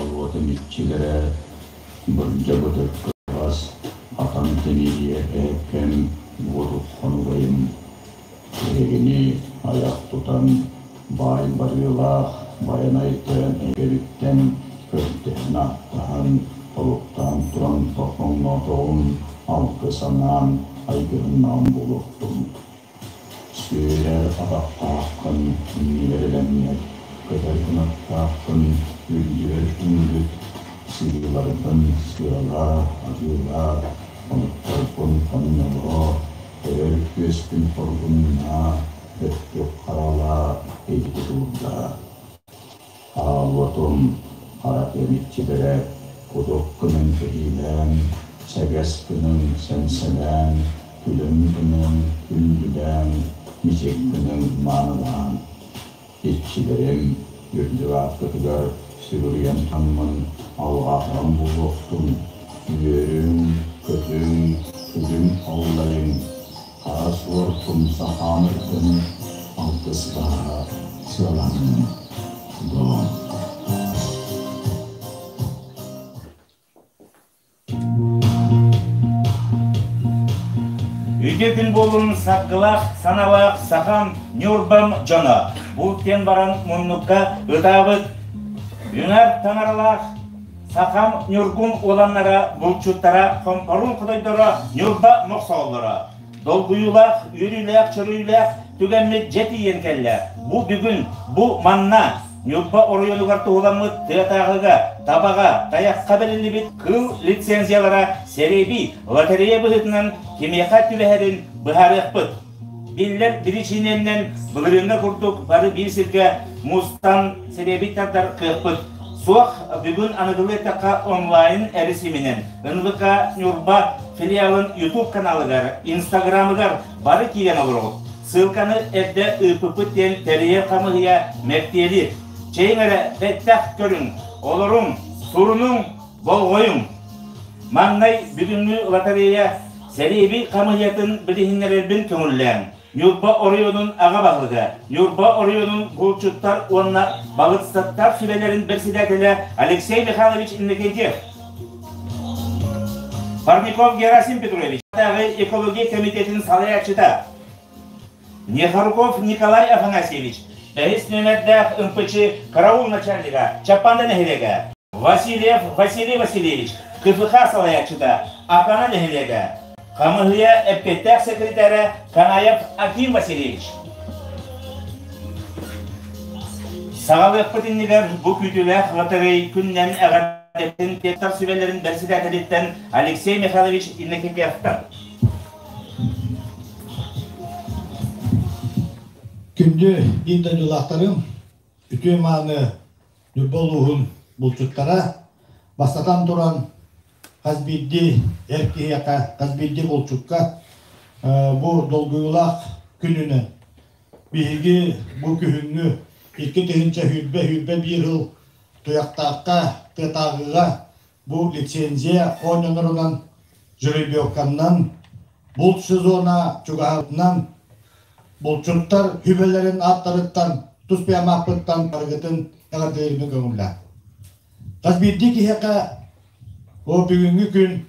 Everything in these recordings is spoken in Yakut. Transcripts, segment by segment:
Аал уотум иччилэрэ, бырдьа бытык кылгас, атан тэнийиэ эһэккэм уотук хонугайым, эһигини айах тутан, баай барыылаах Байанай тойон эйгэбиттэн көрдөһөн-ааттаһан, олуктаан туран торҕоҥноотоҕум, алгыс анаан айгыһыннаҕым буолуохтун. Сүөрэр атахтааххын иннилэрилэммэт, көтөр кынаттааххын үрдүгэр үҥүлүт, сыыларгын сыалаа, арыылаа, хонуктаргын хоннолоо, өрөр күөскүн хоргуннаа, өттүк харалаа, илги туурдаа. Аал уотум хара тиэмиччилэрэ кудук гынан кэһиилээн, сэгэс гынан сэмсэлээн, күлүм гынан күндүлээн, мичик гынан маанылаан. Иччилэрим үрдүк ааккытыгар сүгүрүйэн таҥмын алҕаатаҕым буолуохтун, үөрүҥ, көтүҥ, күлүҥ аллайыҥ, Хара суор тумса хаамырдын, алтыс баһа сыаланнын, доҕор. Үтүө күн буолун саргылаах, саналаах сахам, Ньурбам дьоно. Бултен баран муннукка ытаабыт үҥэр таҥаралаах Сахам Ньургун уоланнара, булчуттара, хомпоруун хотойдоро, Ньурба мохсоҕоллоро. Долгуйуулаах, үөрүүлээх, чөрүүлээх түгэммит дьэ тиийэн кэллэ. Бу бүгүн, бу манна, Ньурба оройуонугар туһуламмыт тыатааҕыга, табаҕа, тайахха бэриллибит кыыл лицензиялара сэрэбий, лотерея быһыытынан кимиэхэ түбэһэрин быһаарыахпыт. Биллэр биричиинэнэн былырыыҥҥа курдук бары биир сиргэ мустан сэрэбий тардар кыахпыт суох. Бүгүн аныгылыы эттэххэ онлайн эрэсииминэн НВК Ньурба филиалын YouTube каналыгар, Инстаграмыгар бары киирэн олороҕут. Ссылканы эрдэ ыыппыппыт диэн тэрийэр хамыыһыйа мэктиэлиир. Чэйиҥ эрэ бэттэх көрүҥ, олоруҥ, сурунуҥ, болҕойуҥ. Маҥнай бүгүҥҥү лотерея сэрииби хамыыһыйатын билиһиннэрэрбин көҥүллээҥ. Ньурба оройуонун аҕа баһылыга, Ньурба оройуонун булчуттар уонна балыксыттар сүбэлэрин бэрэссэдээтэлэ Алексей Михайлович Иннокентьев, Парников Герасим Петрович, экология комитетин салайааччыта, Нехоруков Николай Афанасьевич, бэһис нүөмэрдээх МПЧ караул начальнига, Чаппанда нэһилиэгэ, Васильев Василий Васильевич, КФХ салайааччыта, Акана нэһилиэгэ, хамыыһыйа эппиэттээх секретарэ Канаев Аким Васильевич. Саҕалыахпыт иннигэр бу күүтүүлээх лотерей күнүнэн эҕэрдэтин тиэрдэр сүбэлэрин бэрэссэдээтэлиттэн Алексей Михайлович Иннокентьевтан. Күндү биир дойдулаахтарым, үтүө мааны Ньурба улууһун булчуттара бастатан туран хас биирдии эр киһиэхэ, хас биирдии булчукка бу долгуйуулаах күнүнэн биһиги бу күһүҥҥү 2021 сыл Туйахтаахха, Тыатааҕыга бу лицензия оонньонорунан жеребьевканнан булт сезона чугаһаабытынан булчуттар сүбэлэрин ааттарыттан тус бэйэм барыгытын эҕэрдэлэрбин көҥүллээх. Хас биирдии киһиэхэ бу бүгүҥҥү күн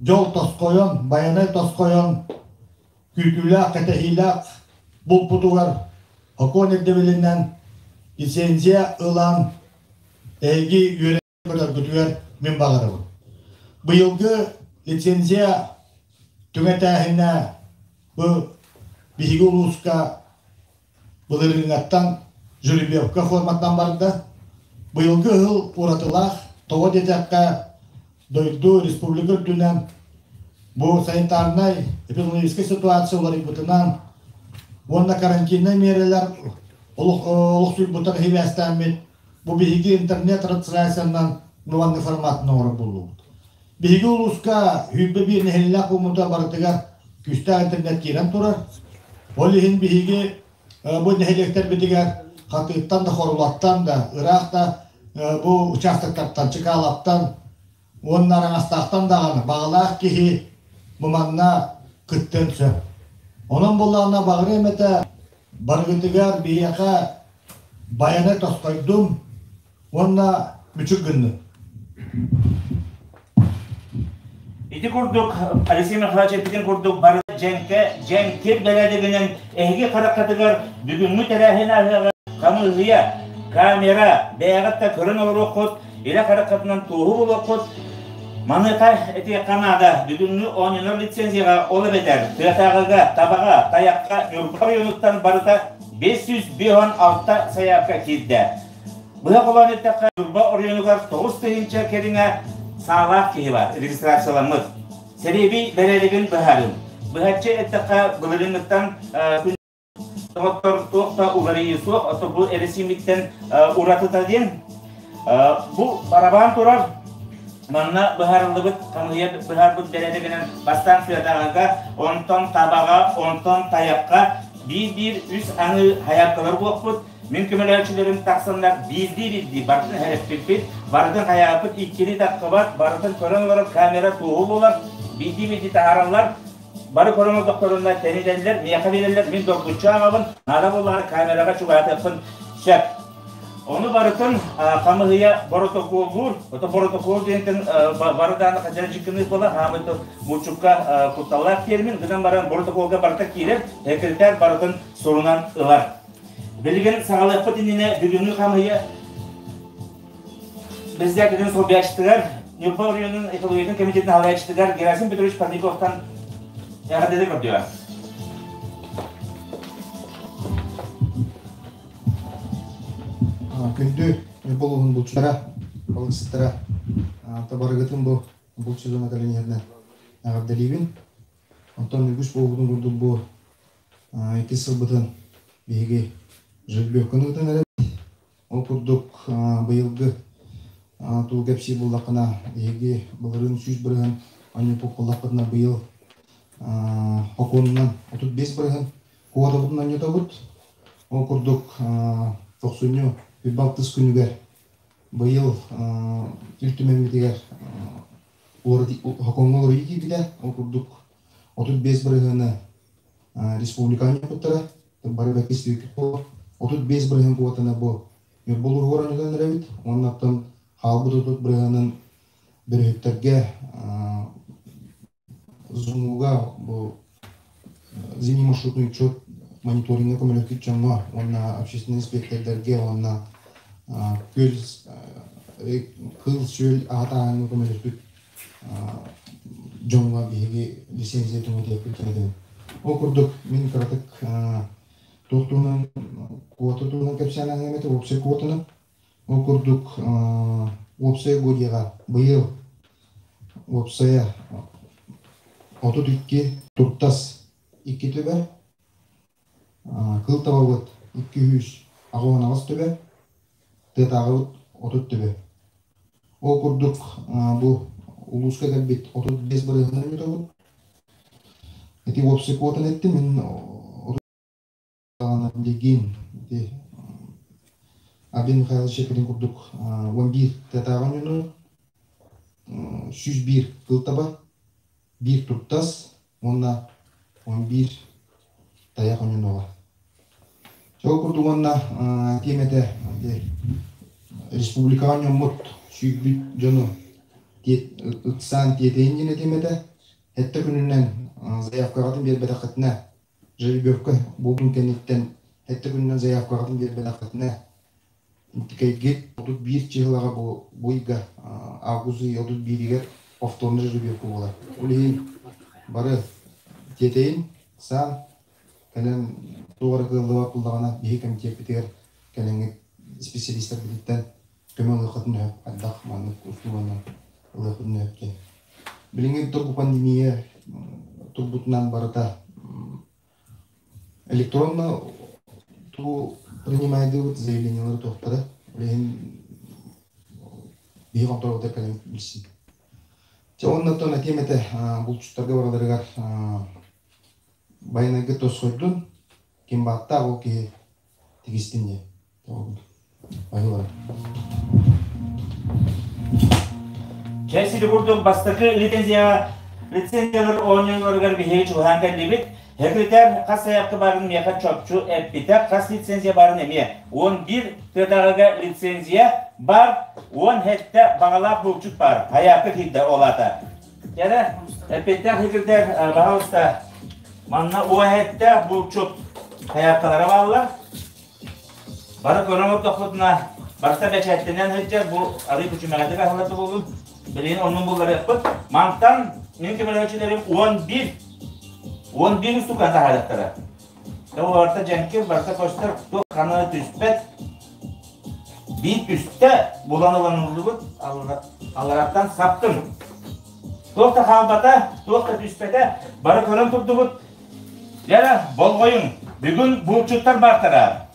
дьол тосхойон, байанай тосхойон, күүтүүлээх, кэтэһиилээх булпутугар сокуон ирдэбилинэн лицензия ылан эһиги үөрэ көрөргүтүгэр мин баҕарабын. Быйылгы лицензия түҥэтээһинэ бу биһиги улууска былырыыҥҥаттан жеребьевка форматынан барда. Быйылгы ыһыл уратылаах, тоҕо диэтэххэ, дойду, республика үрдүнэн бу санитарнай эпидемиологическай ситуация уларыйбытынан уонна карантиннай миэрэлэр олохсуйбуттар сибээстээммит Бу биһиги интернет-трансляциянан нуанны форматын оҥорор буоллубут. Биһиги улууска 101 нэһилиэнньэлээх пууммута барытыгар күүстээх интернет киирэн турар. Ол иһин биһиги бу нэһилиэктэрбитигэр Хатыыттан да, Хорулаттан да, ыраах да бу участоктартан, Чыкаалаттан уонна Араҥастаахтан даҕаны баҕалаах киһи бу манна кыттыан сөп. Онон буоллаҕына баҕарыам этэ барыгытыгар биһиэхэ Байанай тосхойдум уонна Мүчүк гыннын. Ити курдук, Алексей Михайлович эппитин курдук, бары дьэҥкэ, дьэҥкир бэрээдэгинэн эһиги хараххытыгар бүгүҥҥү тэрээһин аһыаҕа хамыыһыйа, камера, бэйэҕит да көрөн олоруоххут, илэ хараххытынан туоһу булуоххут. Маныаха этиэххэ наада, бүгүҥҥү оонньонор лицензияҕа ол эбэтэр тыатааҕыга, табаҕа, тайахха Ньурба оройуонуттан барыта 556 сайаапка киирдэ. Быһа холоон эттэххэ, Ньурба оройуонугар 9000 кэриҥэ саалаах киһи баар, регистрацияламмыт. Сэриэбий бэрээдэгин быһаарыым. Быһаччы эттэххэ, былырыыҥҥыттан күн доҕоттор туох да уларыйыы суох, ото бу эрэсиимиттэн уратыта диэн бу барабаан турар. Манна быһаарыллыбыт хамыыһыйа быһаарбыт бэрээдэгинэн бастаан тыатааҕыга, онтон табаҕа, онтон тайахха биир-биир үс аҥыы хайаапкалар буолпут. Мин көмөлөөччүлэрим тахсаннар биирдии-биирдии барытын сэрэппиппит, барытын хайааппыт иккини таххыбат, барытын көрөн олорор камера туоһу буолар, биирдии-биирдии таһаараллар. Бары көрөн олордохторуна тэнитэллэр, миэхэ биэрэллэр, мин доргуччу ааҕабын, наада буоллаҕына камераҕа чугаһатыахпын сөп. Ону барытын хамыһыйа боротокуоллуур, ото боротокуол диэнтэн бары дааны хадьара дьиккыныыр буола, хаамыт булчукка кутталлаах термин, гынан баран боротокуолга барыта киирэр, секретарь барытын сурунан ылар. Билигин саҕалыахпыт иннинэ бүгүҥҥү хамыһыйа председателин солбуйааччытыгар Ньурба оройуонун экологиятын комитетин салайааччытыгар Герасим Петрович Парниковтан эҕэрдэлэри көрдүө. Күндү Ньурба улууһун булчуттара, балыксыттара, табарыгытын бу булт сезона кэлэн иһэринэн эҕэрдэлиибин. Онтон үгүс буолбутун курдук бу иккис сылбытын биһиги жеребьевканы ыытан эрэбит. Ол курдук быйылгы туу кэпсиир буоллаххына, биһиги былырыын 100% онньоппут буоллахпытына, быйыл хокуонунан 35% куотабытын онньотобут. Ол курдук тохсунньу 26 күнүгэр быйыл Ил Түмэммитигэр хокуоҥҥа уларыйыы киирбитэ. Ол курдук 35 бырыһыаны республика анньыппыттара. Бары бэкис 35% квотаны бу Ньурба улууһугар анньытан эрэбит. Уонна оттон хаалбыт 30 бырыһыанын бөрөһүттэргэ ЗУМУга бу зимний маршрутный учет мониторинга көмөлөспүт дьоҥҥо уонна общественнай инспектордарга уонна күөл кыыл-сүөл аһатааһыҥҥа көмөлөспүт дьоҥҥо биһиги лицензия түҥэтиэхпит диэн Ол курдук мин кыратык туох туһунан квота туһунан кэпсээн аһыам этэ, уопсай квотаны. Ол курдук уопсай угодьяҕа быйыл уопсайа 32 туртас 2 төбө, кыл табабыт 288 төбө, тыатааҕыбыт 30 төбө. Ол курдук бу улууска кэлбит 35 бырыһыанын ыытабыт. Ити уопсай квотаны эттим, мин билигин ити Абин Михайлович эппитин курдук 11 тыатааҕы оонньууну 101 кыл таба, биир туртас уонна 11 тайах оонньонуоҕа. Ол курдук уонна тиэмэтэ республикаҕа оонньоммут сүүйбүт дьону ыксаан тиэтэйин диэн этиэм этэ. Сэттэ күнүнэн заявкаҕытын биэрбэтэххитинэ жеребьевка буолбутун кэнниттэн сэттэ күнүнэн заявкаҕытын биэрбэтэххитинэ кэйгит 31 чыһылаҕа бу бу ыйга август ый 31-игэр повторный жеребьевка буолар. Ол иһин бары тиэтэйин, саан кэлэн туох эрэ кыаллыбат буоллаҕына биһи комитеппитигэр кэлэҥҥит специалистарбытыттан көмө ылыаххытын сөп, хайдах маннык услуганан ылыаххытын сөп диэн. Билиҥҥи бу пандемия турбутунан барыта электронно туу принимайдыыбыт заявлениелары туохтара. Ол иһин биһи хонтуруолдар кэлэн билсин. Чэ оннуттан этиэм этэ булчуттарга барыларыгар байанайга тосхойдун, ким бааттаах ол киһи тигистин диэн. Чэ, сири курдук бастакы лицензияҕа лицензиялар оонньууларыгар биһиги чугаһаан кэллибит. Секретарь хас сайаапка баарын миэхэ чопчу эппитэ, хас лицензия баарын эмиэ. 11 тыатааҕыга лицензия бар. 17 баҕалаах булчут баар. Хайаакка киирдэ ол аата. Кэрэ, эппиэттээх секретарь, пожалуйста, манна 17 булчут хайааккалара бааллар. Бары көрөн олордохпутуна, барыта бэчээттэнэн сылдьар бу арыы күчүмэҕэйдик аһыллар буолун. Билигин оннун булларыахпыт. Мантан мин көмөлөһөөччүлэрим 11 11 устукан таһаарыахтара. Ол барыта дьэҥкир, барыта көстөр, туох ханна түспэт. Биир түстэ булан ыланыллыбыт, аллараттан саптым. Туох да хаалбата, туох да түспэтэ, бары көрөн турдубут. Дьэ, болҕойуҥ, бүгүн булчуттар баартара.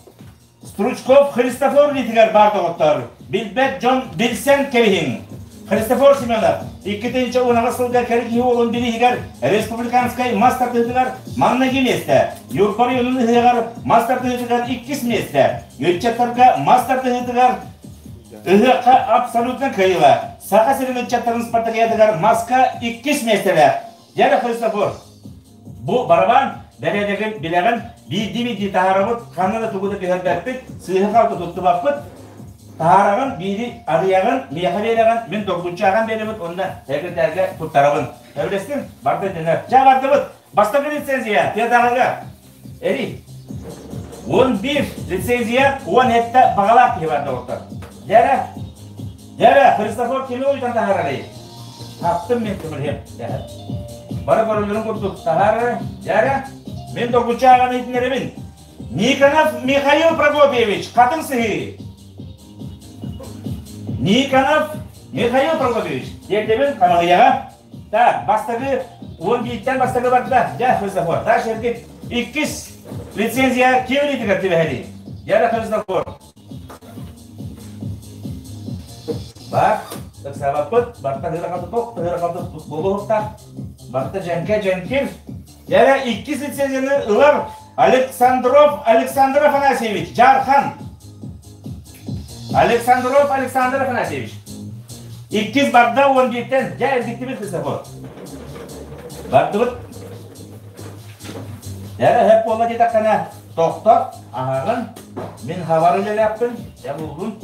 Стручков Христофор илиитигэр баар доҕоттор, билбэт дьон билсэн кэбиһиҥ. Христофор Семенов 2010 сылга кэрэ киһи уолун бирииһигэр республиканскай мас тардыһыытыгар маҥнайгы миэстэ, Ньурба районун ыһыаҕар мас тардыһыытыгар иккис миэстэ, ыччаттарга мас тардыһыытыгар ыһыахха абсолютно кыайыылаах, Саха сирин ыччаттарын спартакиадатыгар маска иккис миэстэлээх. Дьэ, Христофор, Бу барабан бэрээдэгин билэҕин, биирдии-биирдии таһаарабыт, ханна да тугу да түһэрбэппит, сыыһа-халты туттубаппыт. Таһаараҕын, биири арыйаҕын, миэхэ биэрэҕин, мин доргуччу ааҕан биэрэбин уонна секретарьга туттарабын. Сөбүлэстиҥ? Барда дэнэр. Чэ, бардыбыт! Бастакы лицензия тыатааҕыга. Эрий. 11 лицензия, 17 баҕалаах киһи бар доҕоттор. Дьэрэ, дьэрэ, Христофор кими уйдан таһаарарый? Таптым мин көмүлүһүм. Бары көрөллөрүн курдук таһаарары. Дьэрэ, мин доргуччу ааҕан иһитиннэрэбин. Никонов Михаил Прокопьевич, Хатыҥ Сыһыы. Никонов Михаил Прокопьевич, тиэрдэбин хамаһыйаҕа. Так, бастакы 11-тэн бастакы барда. Дьэ, Христофор. Дальше эргит. Иккис лицензия ким илиитигэр түбэһэрий? Дьэ, Христофор. Бар, ыксаабаппыт, барта ыһыра тох, ыһыра буолуохтаах. Барта дьэҥкэ дьэҥкир. Дьэ, иккис лицензияны ылар Александров Александр Афанасьевич, Дьаархан. Александров Александр Афанасьевич. Иккис барда 11-тэн, дьэ эргиттибит Христофор. Бардыбыт. Эрэ хөп буолла диэтэххинэ, тохтот, аһаҕын, мин хабар үлэлээхпин, дьэ буллун.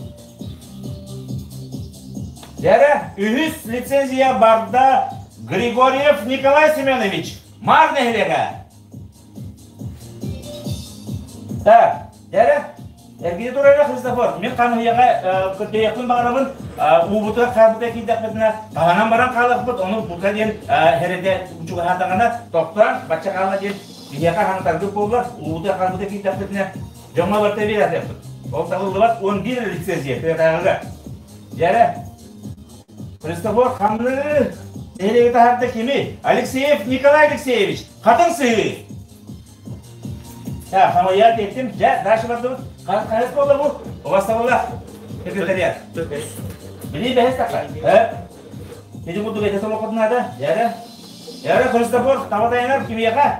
Дьэрэ, үһүс лицензия барда Григорьев Николай Семенович, Маар нэһилиэгэ. Так, дьэрэ, эргийэ турара Христофор, мин хамыһыйаҕа көрдөйөхпүн баҕарабын, уубутугар хаалбыта киирдэхпитинэ, таһынан баран хаалыахпыт, ону бука диэн хэрэтэ чугаһаатаҕына, тохтоон, бачча хаалла диэн биһиэхэ хаҥтарбыт буоллар, уубутугар хаалбыта киирдэхпитинэ, дьоҥҥо барыта биэрээтэхпит. Ол табыллыбат 11 лицензия тыатааҕыга. Дьэрэ, Христофор ханны нэһилиэги таһаарда кими? Алексеев Николай Алексеевич, Хатыҥ Сыһыы. Так, хамыйа тиэттим. Дьэ, дальше бардыбыт. Хаһыс буолла бу? Убастабыллаах секретариат. Били бэһис тахха. Э? Ити курдук этэ солоххут наада. Дьэрэ. Дьэрэ, Христофор, таба тайанар кимиэхэ?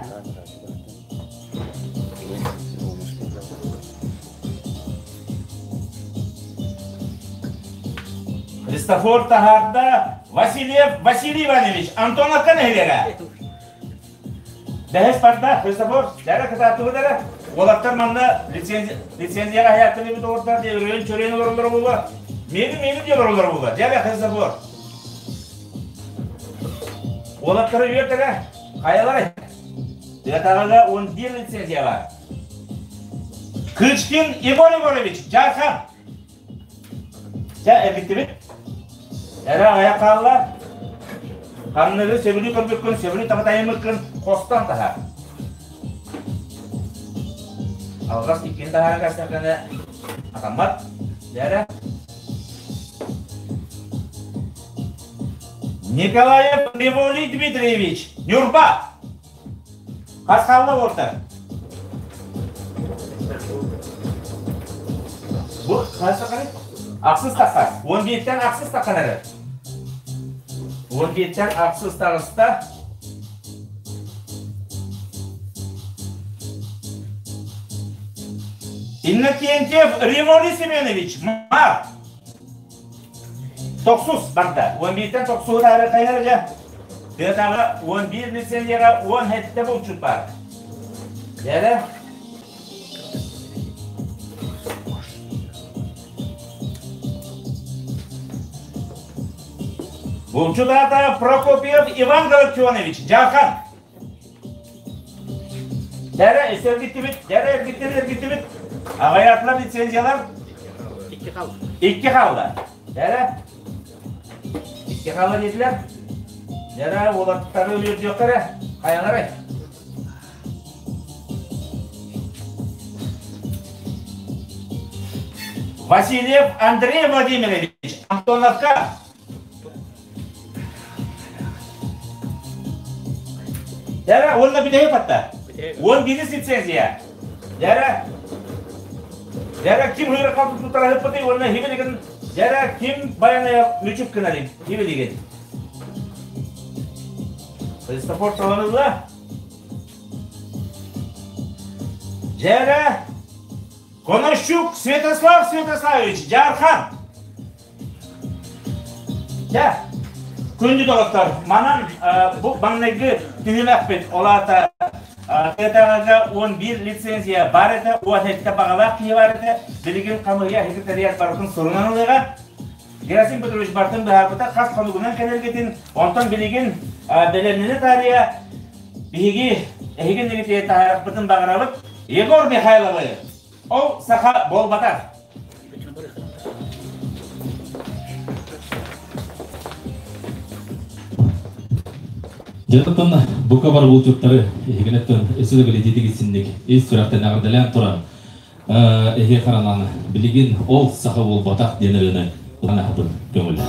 Христофор таһаарда Васильев Василий Иванович Антоновка нэһилиэгэ. Бэһис барда Христофор, дьэрэ кытааттыбыт эрэ. Уолаттар манна лицензияҕа аһааттан эбит олордор диye өрөйөн чөрөйөн олороллоро буолуо. Миэни миэни диye олороллоро буолуо. Дьэрэ Христофор. Уолаттары үөртэрэ хайаларай? Тыатааҕыга 11 лицензия бар. Кычкин Егор Егорович, Дьаархан. Дьэ, эбиттибит. Эрэ аҕыйах хаалла. Ханныгы сөбүлүү көрбүккүн, сөбүлүү табатайыммыккын хостон таһаар. Алҕас иккини таһааран кэстэххинэ атаммат. Дьэ Николаев Револий Дмитриевич, Ньурба. Хас хаалла уолтар? Бу хас тахханы? Ахсыс тахха. 11-тэн ахсыс таххан эрэр. 11-тэн ахсыс таҕыста. Иннокентьев Револий Семенович, Мар. Тохсус барда. 11-тэн тохсуһу таһары хайар дьэ. Тыатааҕы 11 лицензияҕа 17 булчут баар. Дьэрэ. Булчут аата Прокопьев Иван Галактионович, Дьаархан. Дэрэ эргиттибит, дэрэ эргиттибит, эргиттибит. Аҕыйаатылар лицензиялар. Икки хаалла. Икки хаалла. Дэрэ. Икки хаалла диэтилэр. Дэрэ уолаттары үөрдүөхтэрэ. Хайаларай? Васильев Андрей Владимирович, Антоновка. Дәрә, онна бүтэһик батта. Он бизнес лицензия. Дәрә. Дәрә ким хыыры қалты тутара хыппыты, онна хибилигин. Дәрә ким баяная мүчүк кыналин, хибилигин. Христофор таланылла. Дәрә. Конощук Святослав Святославович, Жархан. Дьэ, күндү доҕоттор, манан бу маҥнайгы түһүмэхпит, ол аата тыатааҕыга 11 лицензия баар этэ, уон сэттэ баҕалаах киһи баар этэ. Билигин хамыыһыйа секретариат барытын сурунан ылыаҕа. Герасим Петрович барытын быһаарбыта, хас хонугунан кэлэргитин, онтон билигин бэлэмнэнэ таарыйа биһиги эһиги иннигитигэр таһаарыахпытын баҕарабыт. Егор Михайловы ол саха буолбатах. Дьонтон бука бар булчуттары иһигинэттэн өссө да билитиитик итсинник ис сүрэхтэн эҕэрдэлээн туран эһиэ харанан билигин ол саха буолбатах диэн ырыаны ылан көҥүлэ.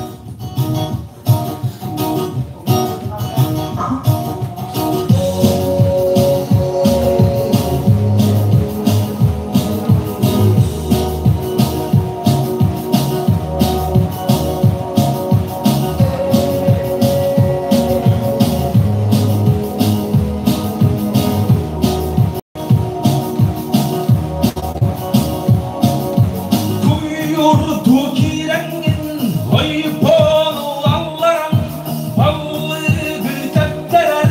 Куйуурду киирэҥҥин ойбону алларан баллыгы тэптэрэр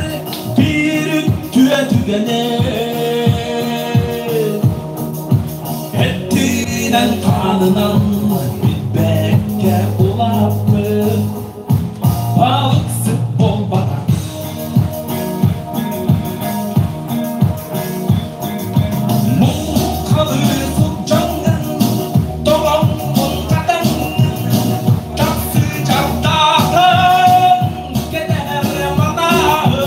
биир үтүө түгэни Эттинэн хаанынан билбэккэ улааппыт балыксыт буолбатах. Муҥхалыы сылдьаҥҥын, тоҥоҥҥун хатаҥҥын, тахсыы чардаатын кэтэһэр манаһын.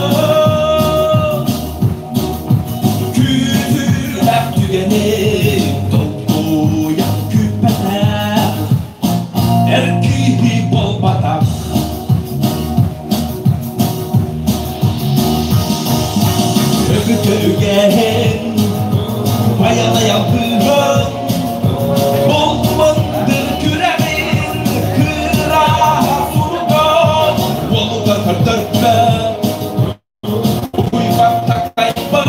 Күүтүүлээх түгэни толкуйан күүппэтэх, эр киһи буолбатах. Өбүтүгэн байанайалбыһын булмандыр күрэҕин кырааһа суругун уолугар көрдөрбө уйбат такайбыт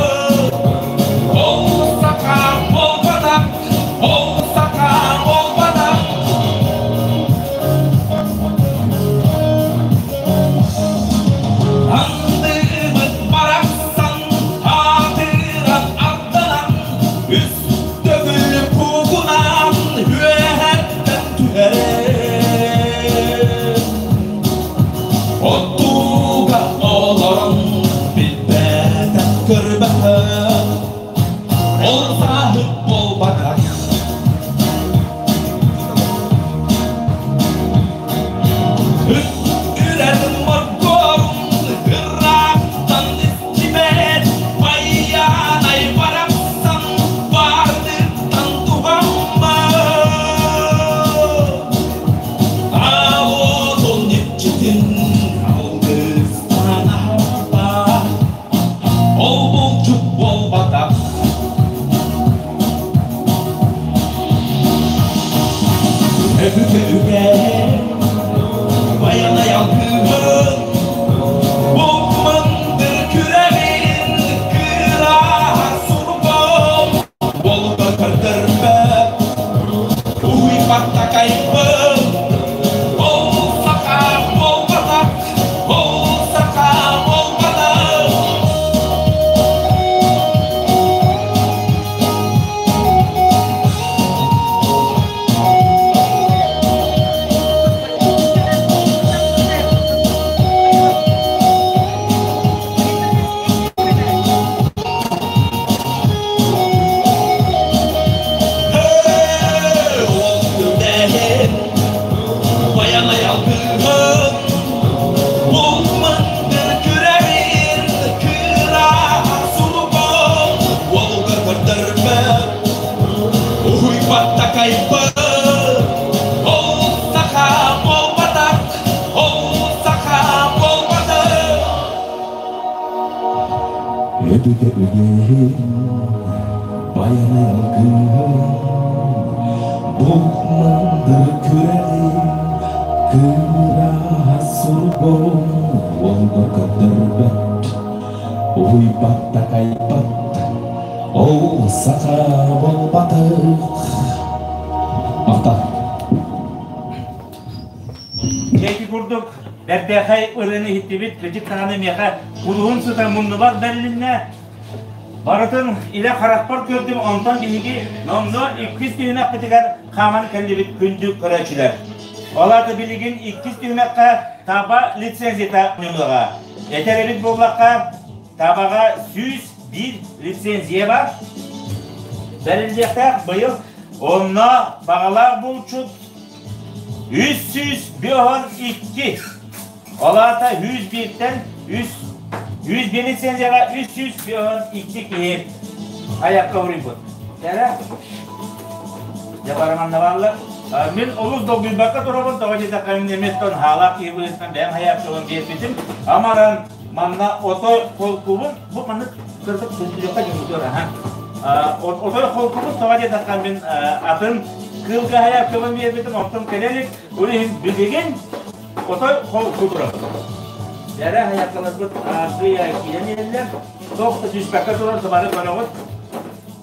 ол саха буолбатах ол саха буолбатах. Өбүгэ үгэһин, байанай алгыһын, булт-мандыр күрэҕин, кыыраһа суругун уолугар көрдөрбөт, уһуйбат такайбат, ол саха буолбатах. Махтал. Дьэ ити курдук бэртээхэй ырыаны иһиттибит, кырдьык даҕаны миэхэ куруһун сыта муннубар бэрилиннэ. Барытын илэ харахпар көрдүм, онтон биһиги номнуо иккис түһүмэхпитигэр хааман кэллибит күндү көрөөччүлэр. Ол аата билигин иккис түһүмэххэ таба лицензията ньымыаҕа. Этэр эбит буоллахха, табаҕа 101 лицензия бар. Бэриллиэхтээх быйыл онно баҕалаах булчут 352. Ол аата 101-тэн 101 лицензияҕа 352 киһи айакка уруйбут. Кэрэ. Дьэ бараманна бааллар. Мин олус долгуйбакка турабын, тоҕо диэтэххэ мин эмиэ хаалаах киһи быһыытынан бэйэм хайаапчылын биэрбитим. Амаран манна отой холкубун, бу маннык кырдык күндүлүөххэ дьонутуор аха. Отой холкубун тоҕо диэтэххэ мин атын кыылга хайаапчылын биэрбитим, онтон кэлэ илик. Ол иһин билигин отой холку турабын. Дэрэ хайаапчыларбыт ааргыйа киирэн иһэллэр. Туох да түспэккэ турар бары көрөҕүт.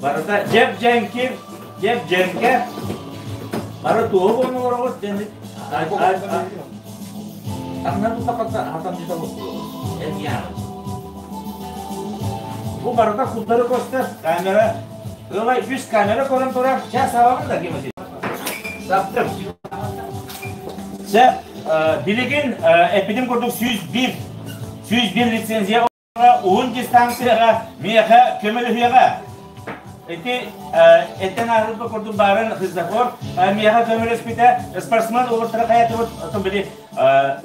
Барыта дьэп-дьэҥкир, дьэп-дьэҥкэ. Бары туоһу буолан олороҕут дьэн Анна тутахата хатан дьита Бу барыта курдары көстөр камера. Ылай үс камера көрөн турар. Сейчас сабабын да ким Саптым. Сэ билигин эппитим курдук 101 101 лицензия уһун дистанцияҕа миэхэ көмөлөһүөҕэ. Ити эттэн ааһырбыт курдук баарын Христофор миэхэ көмөлөспүтэ. Спортсмен уолаттара хайатыбыт, отон били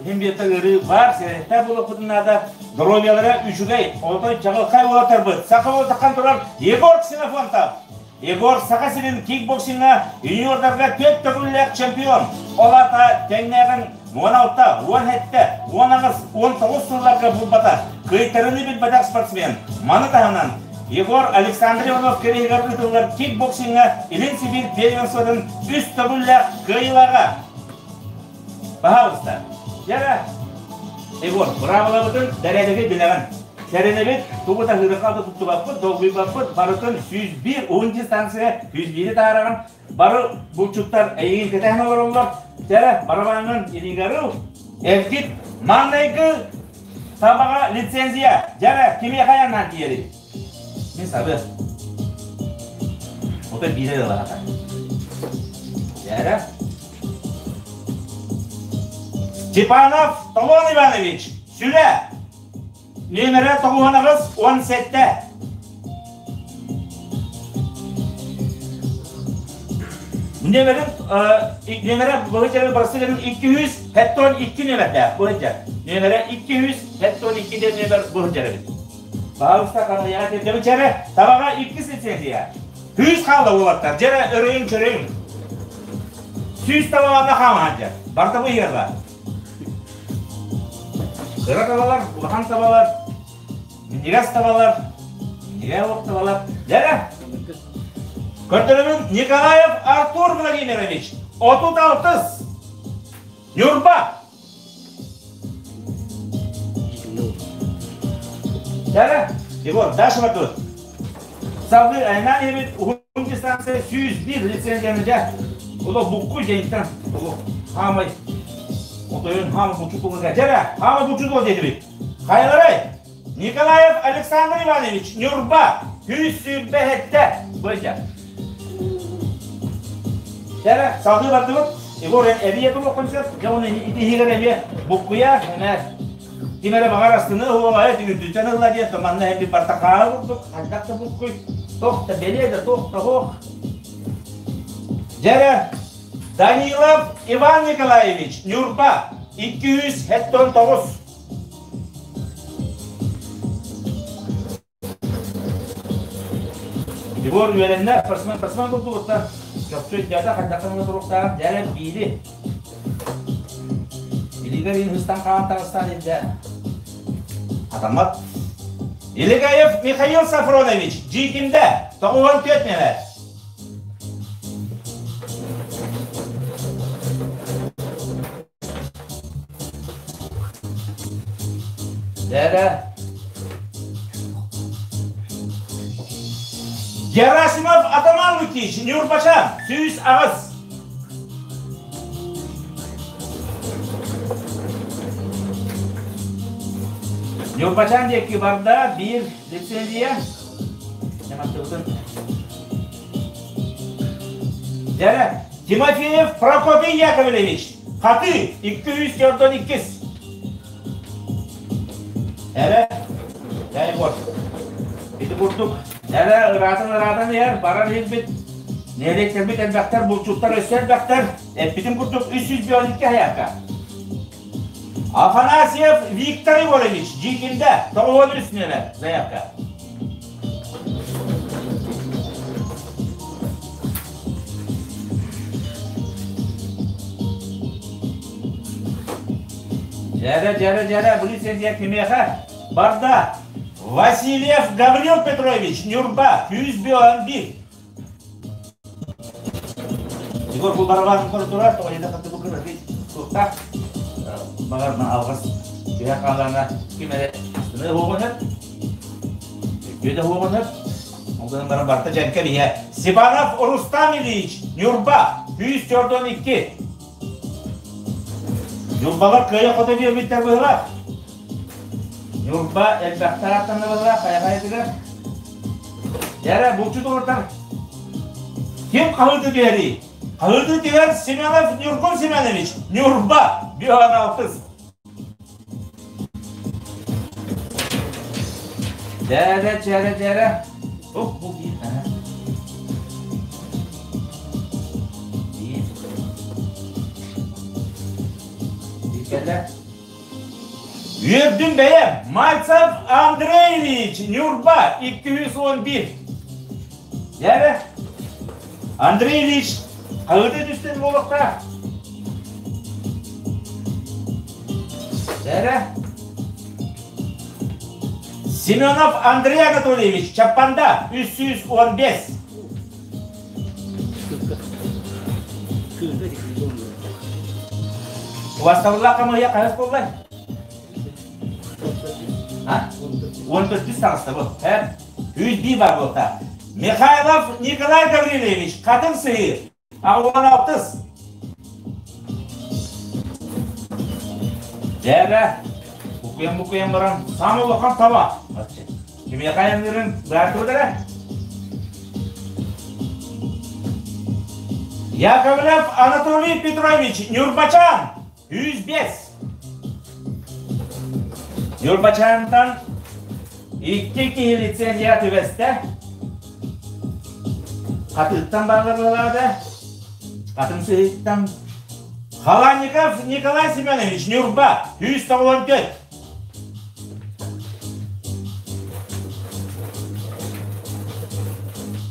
хим биэртэ ыарыы баар, сэрэхтээх буолуохпутун наада. Здоровьялара үчүгэй, отой чаҕылхай уолаттарбыт. Саха уолтаххан турар Егор Ксенофонтов. Егор Саха сирин кикбоксиҥҥа юниордарга түөрт төгүллээх чемпион. Ол аата тэҥнээҕин 16, 17, 18, 19 сылларга булбата, кыайтарыыны билбэтэх спортсмен. Маны таһынан Егор Александр Иванов кэриэһигэр ыытыллар кикбоксиҥҥа Илин Сибиир первенствотын үс төгүллээх кыайыылааҕа. Пожалуйста. Дьэ, Егор, быраабылабытын бэрээдэги билэҕин. Сэрэнэбит, тугу да ыарыха да туттубаппыт, долгуйбаппыт, барытын 101 уһун дистанция 101-и таараҕын. Бары булчуттар эйигин кэтэһэн олороллор. Дьэ, барабааҥҥын илиигэр ыл. Эргит, маҥнайгы табаҕа лицензия. Дьэ, кимиэхэ айаннаан тиийэрий? Мин сабыа. Отой биирэ ылаата. Дьэ, Степанов Толон Иванович, Сүлэ, нүөмэрэ тоҕуһанаҕыс 17. Нүөмэрин нүөмэрэ быһыт барсыгын 272 нүөмэрдээх быһыт Нүөмэрэ 272 диэн нүөмэр быһыт эбит. Баалыста хамыйаҕа тирдэбит чэрэ, табаҕа иккис лицензия. Күүс хаалла уолаттар, дьэрэ өрөйүҥ-чөрөйүҥ. Сүүс табаларна хаамаһан дьэ, барыта бу иһиэҕэ. Кыра табалар, улахан табалар, минньигэс табалар, минньигэс олох табалар. Дьэрэ! Көрдөрөмүн Николаев Артур Владимирович, 36, Ньурба. Дьэрэ, Егор, дальше тут. Салгыы айаннаан иһэбит уһун дистанция 101 лицензияны дьэ олох буккуй дьэйиттэн олох хаамай отойун хаама бучу тулуга дьэрэ хаама бучу тул диэтибит хайаларай Николаев Александр Иванович Ньурба 127 быйдьа дьэрэ салгыы бардыбыт Егор эбии этулуоххун сөп дьэ уонна ити иһигэр эмиэ буккуйа эмэ Ким эрэ баҕар астыныы уола үрдүттэн ылла диэн манна эбит бартахаара курдук хайдах да буккуй туох да бэлиэ да туох да суох. Дьэрэ Данилов Иван Николаевич Ньурба 279. Егор үөрэннэ, спортсмен спортсмен курдугуттан чопчу өйдөөтө хайдахтан туруктаах дьэрэ биири. Илиигэр иин хыстан хаан таҕыстаан илдьэ. Хатаммат. Илигаев Михаил Сафронович, Дьиикимдэ, 94 нүөмэр. Дэрэ. Герасимов Атаман Лукич, Нюрбачан, 108. Ньурбачаан диэки барда биир лицензия. Дьэрэ, Тимофеев Прокопий Яковлевич, Хаты, 242. Эрэ, дай вот. Ити курдук, эрэ ыраатан-ыраатан иһэр, барар иһирбит. Нэһилиэктэрбит элбэхтэр, булчуттар өссө элбэхтэр. Эппитим курдук 352 хайака. Афанасьев Виктор Егорович, Дьиикимдэ, 93 нүөмэр, заявка. Дьэрэ, дьэрэ, дьэрэ, бу лицензия кимиэхэ? Барда. Васильев Гаврил Петрович, Нюрба, 101. Егор бу барабан турар, тоҕо диэтэ хатты бу кыракый суохтаах. Баҕар алҕас түһэ хаалана ким эрэ астыны уоҕун сөп. Үтүө да уоҕун сөп. Ол гынан баран барыта дьэҥкэ биһэ. Степанов Рустам Ильич, Ньурба, 142. Ньурбалар кыайа-хото биэрбиттэр быһыылаах. Ньурба элбэхтэр аттанна быһыылаах хайа-хайатыгар. Дьэрэ, булчут олортар. Ким хаһыыты түһэрий? Хаһыыты түһэр Семенов Ньургун Семенович, Ньурба, Бүһэн алтыс. Дьэрэ, дьэрэ, дьэрэ. Ух, бу биир. Биир. Биир кэллэ. Үөрдүм бэйэм, Мальцев Андрей Ильич, Ньурба, 211. Дьэ, Андрей Ильич, хаһыыта түстэн буолуохтаах. Дьэ, Семенов Андрей Анатольевич, Чаппанда, 315. Убастабыллаах хамыыһыйа хаһыс буоллай? А? 14 таҕыста бу. Эр? Үс бии бар буолта. Михайлов Николай Гаврильевич, Хатын Сыһыы, 16. Дьээбэ, букуйан-букуйан баран, саамай улахан таба. Кимиэхэ айанныырын быһаартыбыт эрэ? Яковлев Анатолий Петрович, Ньурбачаан, 105. Ньурбачаантан икки киһи лицензия түбэстэ. Хатыыттан бааллар Хатын сыһыыттан Халанников Николай Семенович, Ньурба, 194.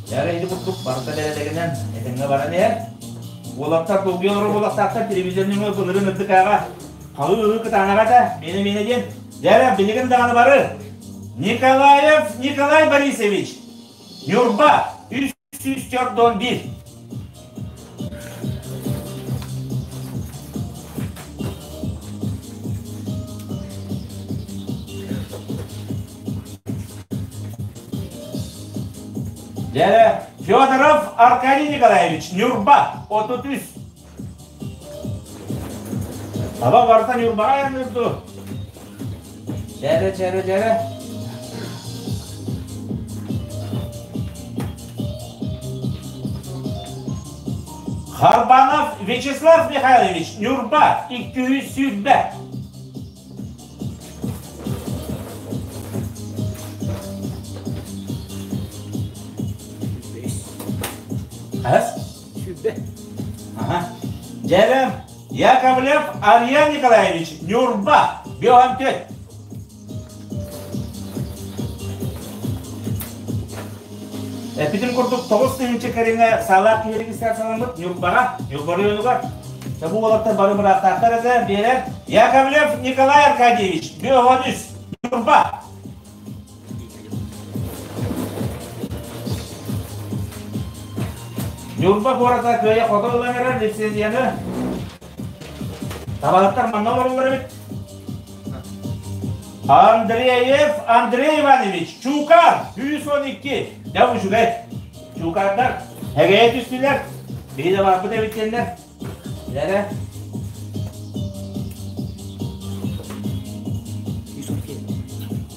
Дьэ, курдук барыта бэрээдэгинэн этэҥҥэ баран иһэр. Уолаттар долгуйа олорор буолуохтаахтар телевизор нөҥүө былырыын ырдык ааҕа хаһыы-ыһыы кытаанаҕа этэ, миэнэ-миэнэ диэн. Дьэ, билигин даҕаны бары Николаев Николай Борисович, Ньурба, 341. Дьэ, Федоров Аркадий Николаевич, Ньурба, 33. Таба барыта Ньурбаҕа айанныыр дуу? Дьэрэ, дьэрэ, дьэрэ. Харбанов Вячеслав Михайлович, Ньурба, 220. Хас? Сүбэ. Ага. Дьэрэ, Яковлев Арьян Николаевич, Ньурба, Биохантөт. Эппитим курдук 9000 кэриҥэ саалаах киһи регистрацияламмыт Ньурбаҕа, Ньурба оройуонугар. Бу уолаттар бары бырааттаахтар этэ, биэрэр. Яковлев Николай Аркадьевич, Биохонүс, Ньурба. Ньурба куората кыайа-хото ылан эрэр лицензияны табаһыттар манна олороллор эбит. Андреев Андрей Иванович, Чуукаар, 112. Дьэ үчүгэй. Чуукаардар эгэйэ түстүлэр. Биһи да барбыт эбит диэннэр. Эрэ.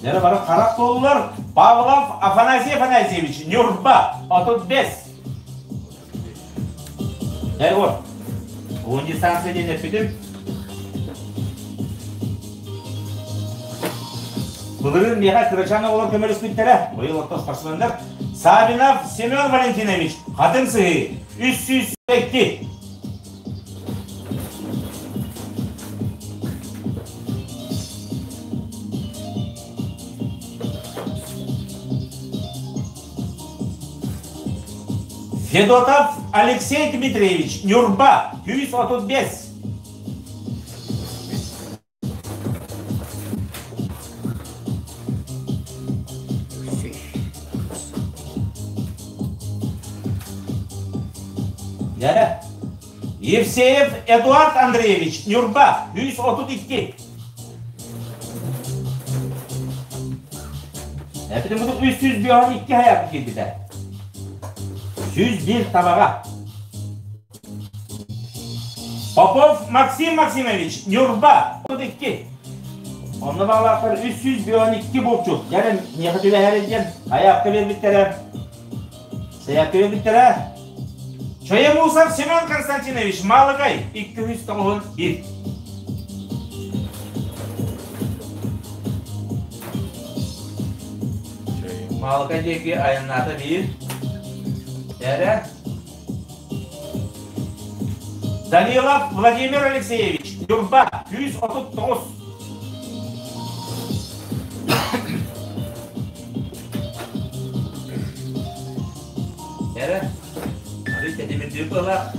Дьэ бары харах туоллар. Павлов Афанасий Афанасьевич, Ньурба, 35. Дьэ вот. Уон дистанция диэн эппитим. Былырыын миэхэ кырачаан оҕолор көмөлөспүттэрэ. Быйыл орто спортсменнар Савинов Семен Валентинович, Хатыҥ Сыһыы, 302. Федотов Алексей Дмитриевич, Ньурба, 135. Дьэ, Евсеев Эдуард Андреевич, Ньурба, 132. Эпитим будук 302 hayat киирбитэ. 101 табаҕа. Попов Максим Максимович, Ньурба, 32. Онно баалаахтар 312 булчут. Дьэ, миэхэ түбэһэр диэн айаакка биэрбиттэрэ. Сайаакка биэрбиттэрэ. Чоемусов Семен Константинович, Малыгай, 291. Маалыкай диэки айаннаата биир. Эрэ. Данилов Владимир Алексеевич, Ньурба, 139. Эрэ, арый тэтимирдиир быһалаах.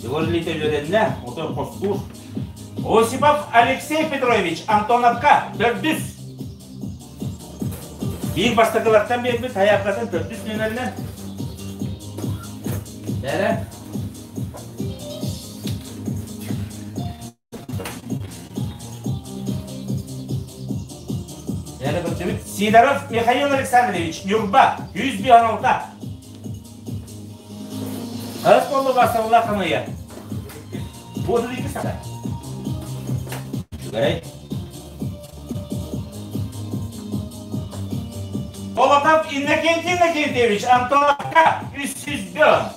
Егор Ильич үөрэннэ, отой хостуур. Осипов Алексей Петрович, Антоновка, төрдүс. Биир бастакылартан биэрбит хайааккатын төрдүс нүөмэринэн. Эрэ. Эрэ көрдүбүт. Сидоров Михаил Александрович, Ньурба, 106. Хас боллу басылла хамыйа. Буоту икки сата. Үчүгэй. Болотов Иннокентий Иннокентьевич, Антоновка, 304.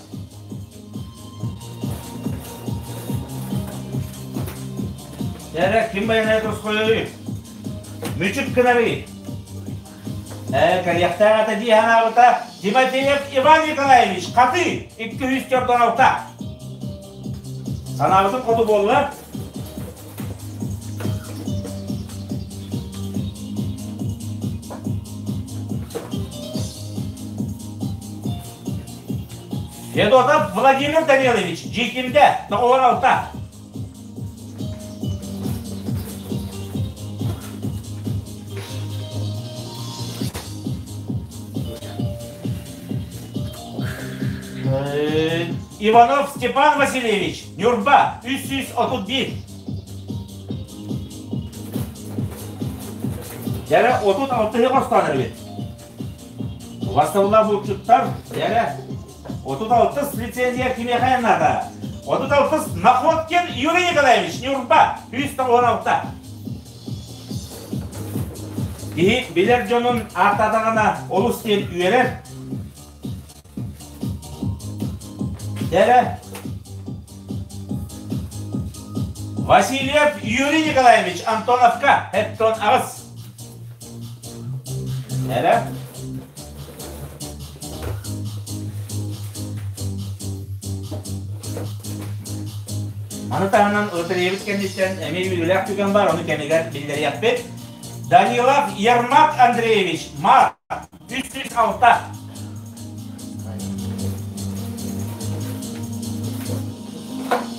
Эрэ, ким байанай тускуйуй? Мүчүк кынарый. Э, кэлиэхтээх ата дии санаабыта Тимофеев Иван Николаевич, Хатыы, 246. Санаабытын хоту буолла. Федотов Владимир Данилович, Дьиикимдэ, 96. Иванов Степан Васильевич, Ньурба, 331. Дьэрэ 36 хостоон эбит. Бастабыллаах булчуттар, дьэрэ 36 лицензия кимиэхэ наада? 36 Находкин Юрий Николаевич, Ньурба, 316. Киһи билэр дьонун ааттаатаҕына олус диэн үөрэр. Эрэ. Васильев Юрий Николаевич, Антоновка, Хеттон аҕыс. Эрэ. Маны таһынан лотереябыт кэнниттэн эмиэ үөрүүлээх түгэн бар, ону кэмигэр биллэриэхпит. Данилов Ермак Андреевич, Март, 306.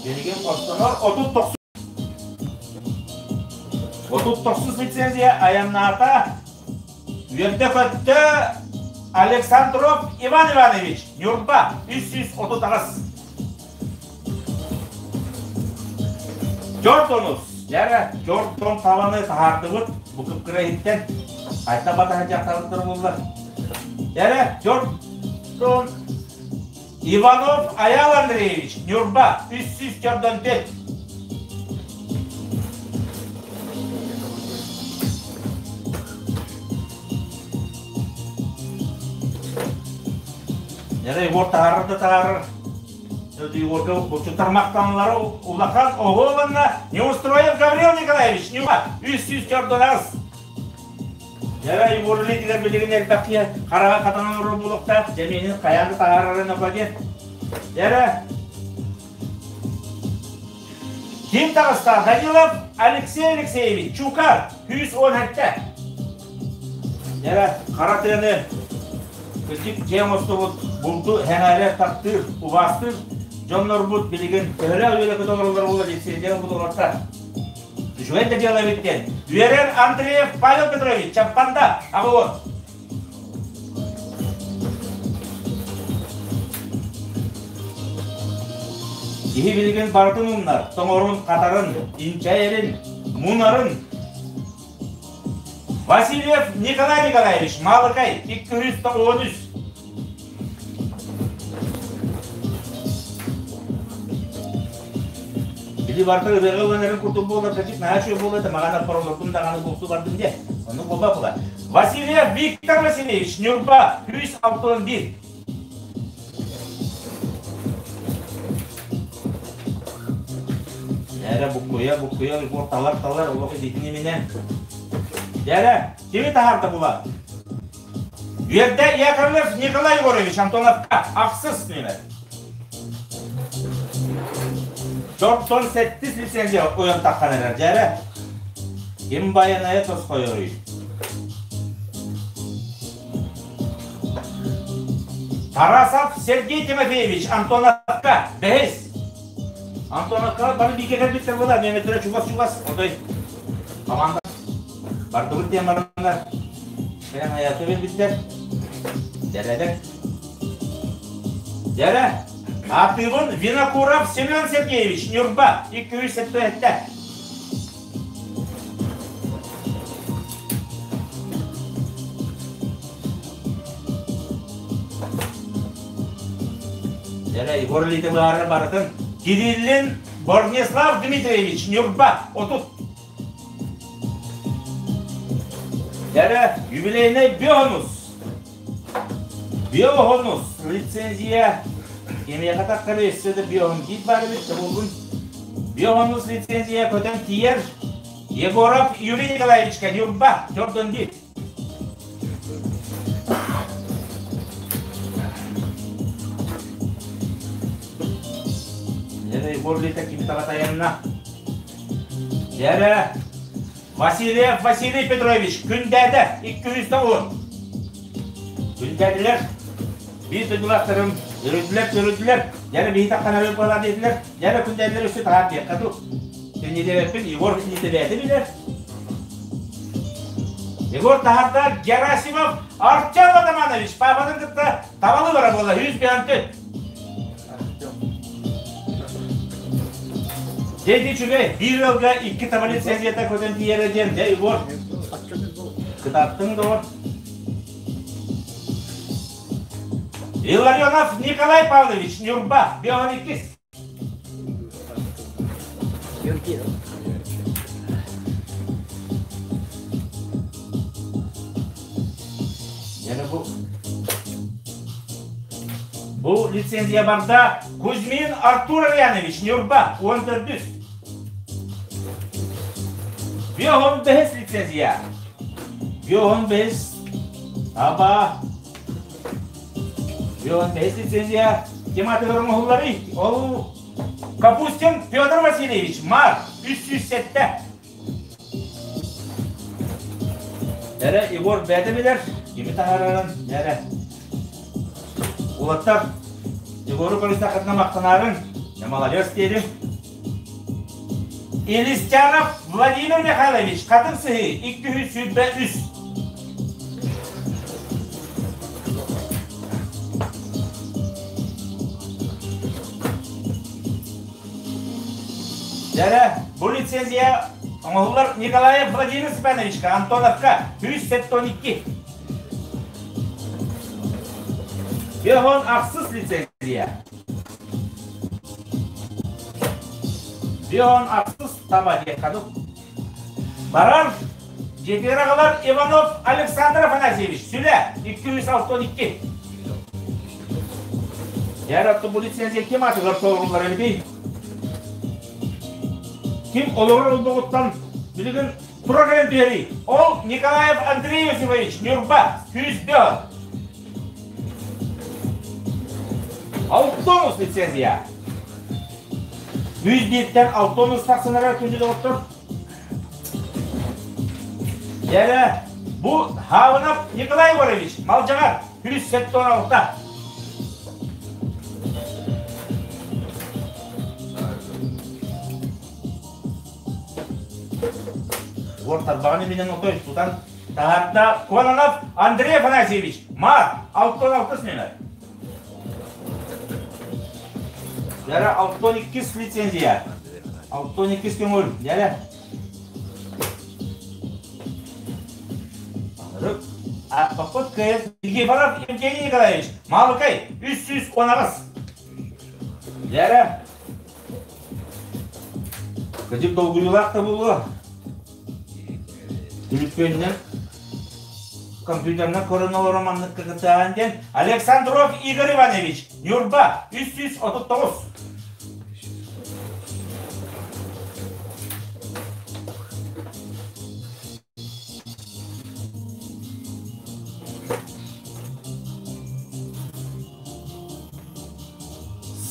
Билигин хостонор 39 39 лицензия айаннаата. Үөрдэ-көттө. Александров Иван Иванович, Ньурба, 338. Дьордонус, дьара Дьордон таланы таһаардыбыт бу кыпкыра иһиттэн. Хайта батаһа дьахталыттар буллар. Дьара Дьордон Иванов Аял Андреевич, Ньурба, 304. Дьара Егор таһаарар да таһаарар. Егорга булчуттар махтаналлара улахан оһуоланна Неустроев Гаврил Николаевич, Ньурба, 304 Дьара Егор үлэтигэр билигин элбэх киһи хараҕа хатанан олорор буолуохтаах, дьэмиэнин хайаан да таһаарарын опа диэн. Дьара Ким таҕыста? Данилов Алексей Алексеевич, Чука, 117. Дьара хара тыаны кырдьык дьиэ оҥостубут, булду эҥээрэ таптыыр, убаастыыр дьоннорбут билигин төһөлөөх үөрэ-көтө олороллор буолла лицензия ылбыт олортар. Үчүгэй да дьыала эбит диэн. Үөрэр Андреев Павел Петрович, Чаппанда, аҕылын. Киһи билигин барытын умнар, тоҥорун, хатарын, инчэйэрин, мунарын. Васильев Николай Николаевич, Малыкай, 293. Били барыта ырыаҕа ылланарын курдук буолар, кырдьык наһаа үчүгэй буолуо этэ, маҕан аппаролорбун даҕаны бултуу бардым диэ. Оннук буолбат була. Васильев Виктор Васильевич, Ньурба, 161. Дьэрэ буккуйа, буккуйа, Егор талар-талар, олох илиитин иминэн. Дьэрэ, кими таһаарда була? Үөрдэ Яковлев Николай Егорович Антоновка ахсыс нүөмэр. Дортон сэттис лицензия ойон таххан эрэр дьээрэ. Ким байанайа тосхойоруй? Тарасов Сергей Тимофеевич Антоновка бэһис. Антоновка бары бииргэ кэлбиттэр буолар, нүөмэрдэрэ чугас-чугас. Отой команда бардыбыт диэн бараннар Кэлэн айаата биэрбиттэр. Дьэрэлэр. Дьэрэ. Ааттыыбын Винокуров Семен Сергеевич, Ньурба, 277. Дьэрэ, Егор Лита быһаарар барытын. Кириллин Борнеслав Дмитриевич, Ньурба, 30. Дьэрэ, юбилейный бонус. Биохонус лицензия кимиэхэ таххары өссө да биохон киит баар эбит булгун. Биохонус лицензия көтөн тиийэр Егоров Юрий Николаевичка Ньурба Дьордон дит. Дьэрэ Егор Лита кими таҕатайанна? Дьэрэ Васильев Василий Петрович Күндээдэ 210. Күндээдилэр биир дойдулаахтарым өрүдүлэр төрүдүлэр дьэрэ биһи таххан өрө буолар диэтилэр дьэрэ күндээдилэр өссө таһаар диэххэ дуу Теннилэбэппин Егор Нитэлээтэ билэр Егор таһаарда Герасимов Артем Атаманович папатын кытта табалы бара буола 154 Дьэ үчүгэй, биир ыалга икки таба лицензията көтөн тиийэрэ диэн, дьэ Егор, кытааттыҥ доҕор. Илларионов Николай Павлович, Ньурба, 52. Дьэ бу Бу лицензия барда Кузьмин Артур Ильянович, Ньурба, 14. Биоһон бэһис лицензия. Биоһон бэһис аба. Биоһон бэһис лицензия тематыгар оҥоһулларый. Ол Капустин Петр Васильевич, Мар, 307. Эрэ Егор бэйэтэ билэр, кими таһаарарын, эрэ. Уолаттар, Егору көрүстэххитинэ махтанаарыҥ, маладьыас диэтим. Елистянов Владимир Михайлович, Хатыҥ Сыһыы, 223. Дьэрэ, бу лицензия оҥоһуллар Николаев Владимир Степановичка, Антоновка, 172. Бехон ахсыс лицензия. Бехон ахсыс таба диэн ханып. Барар дьиэтигэр аҕалар Иванов Александр Афанасьевич, Сүлэ, 262. Дьэр оттон бу лицензия ким аатыгар толоруллар эбитий? Ким олорор олбоҕуттан билигин тура кэлэн түһэрий? Ол Николаев Андрей Иосифович, Ньурба, 104. Алтонус лицензия. 101-тэн алтонус тахсынара күндү доҕоттор. Дьэрэ, бу Хавынов Николай Егорович, Малдьаҕар, 176. Егор тарбаҕын иминэн отой тутан таһаарда Кононов Андрей Афанасьевич, Мар, 66 номер. Дьэрэ, 62 лицензия. 62 көҥүл, дьэрэ. Ааппаппыт кыайан Никифоров Евгений Николаевич, Маалыкай, 318. Дьэрэ. Кыдьык долгуйуулаах да буолуо. Түлүппүөннэн компьютерынан көрөн олорон маннык кытаан диэн Александров Игорь Иванович, Ньурба, 339.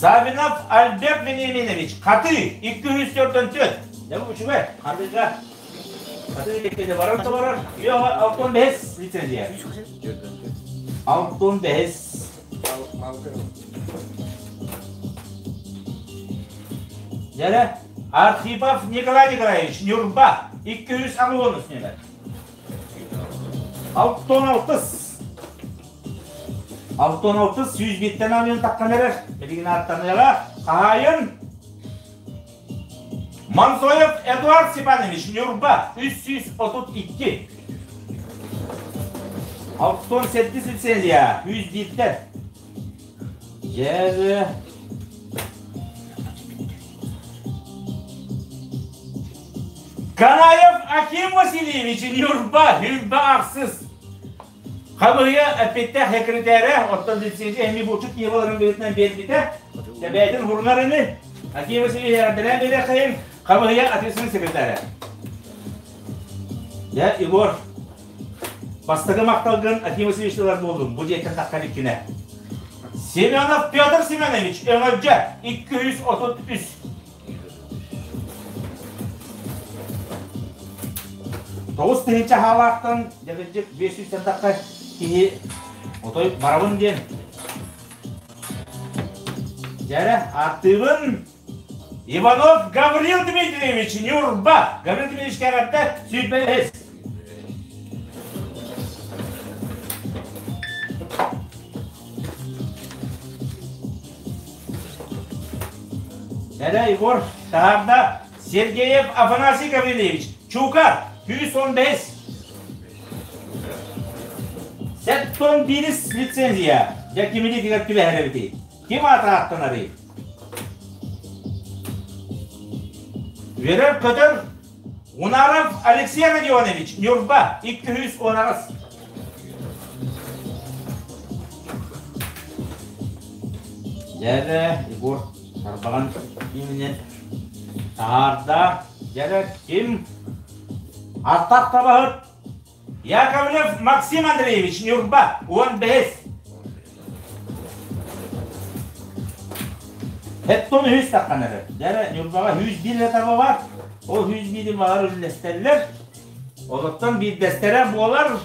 Савинов Альберт Вениаминович, Хатыы, 244. Дьэ бу үчүгэй, Хатыыга. Хатыы иккиде барар да барар. Йоҕа алтон бэһис лицензия. Алтон бэһис. Дьэрэ, Архипов Николай Николаевич, Ньурба, 280 нүөмэр. Алтон алтыс. Алтон алтыс 101-тэн аныан таххан эрэр. Билигин ааттаныаҕа. Хаһаайын Мансоев Эдуард Степанович, Ньурба, 332. Алтон сэттис лицензия, 101-тэн. Дьэ, Канаев Аким Васильевич, Ньурба, Ньурба ахсыс. Хамыһыйа эппиттээх секретарэ, оттон лицензия эми булчут киһи быһыытынан биэрбитэ. Тэбээтин хурунар ини. Аким Васильевич эҕэрдэлээн биэриэххэйин, хамыһыйа ответственный секретарэ. Дьэ, Егор, бастакы махталгын Аким Васильевич ылар буоллум, бу дьиэттэн таххан иккинэ. Семенов Петр Семенович, Өҥөлдьө, 233. 9000 хаалаахтан дьэбирдьик 500 тахха киһи отой барабын диэн. Дьэрэ, ааттыыбын Иванов Гаврил Дмитриевич, Ньурба. Гаврил Дмитриевич кэҕэрдэ сүүрбэһис. Эрэ Егор таһаарда Сергеев Афанасий Гаврильевич, Чука, 115. 71 лицензия. Дьэ кимини түбэһэр эбитий? Ким аата ааттанарый? Үөрэр-көтөр Унаров Алексей Родионович, Ньурба, 218. Дьэрэ, Егор Тарбаҕан иининэн таһаарда. Дьэрэ, ким? Аттах табаһыт Яковлев Максим Андреевич, Ньурба, 15. Хеттон үһүс таххан эрэр. Дьэрэ, Ньурбаҕа 101 эрэ таба бар. Ол 101-и баҕар үллэстэллэр. Олортон биирдэстэрэ буолар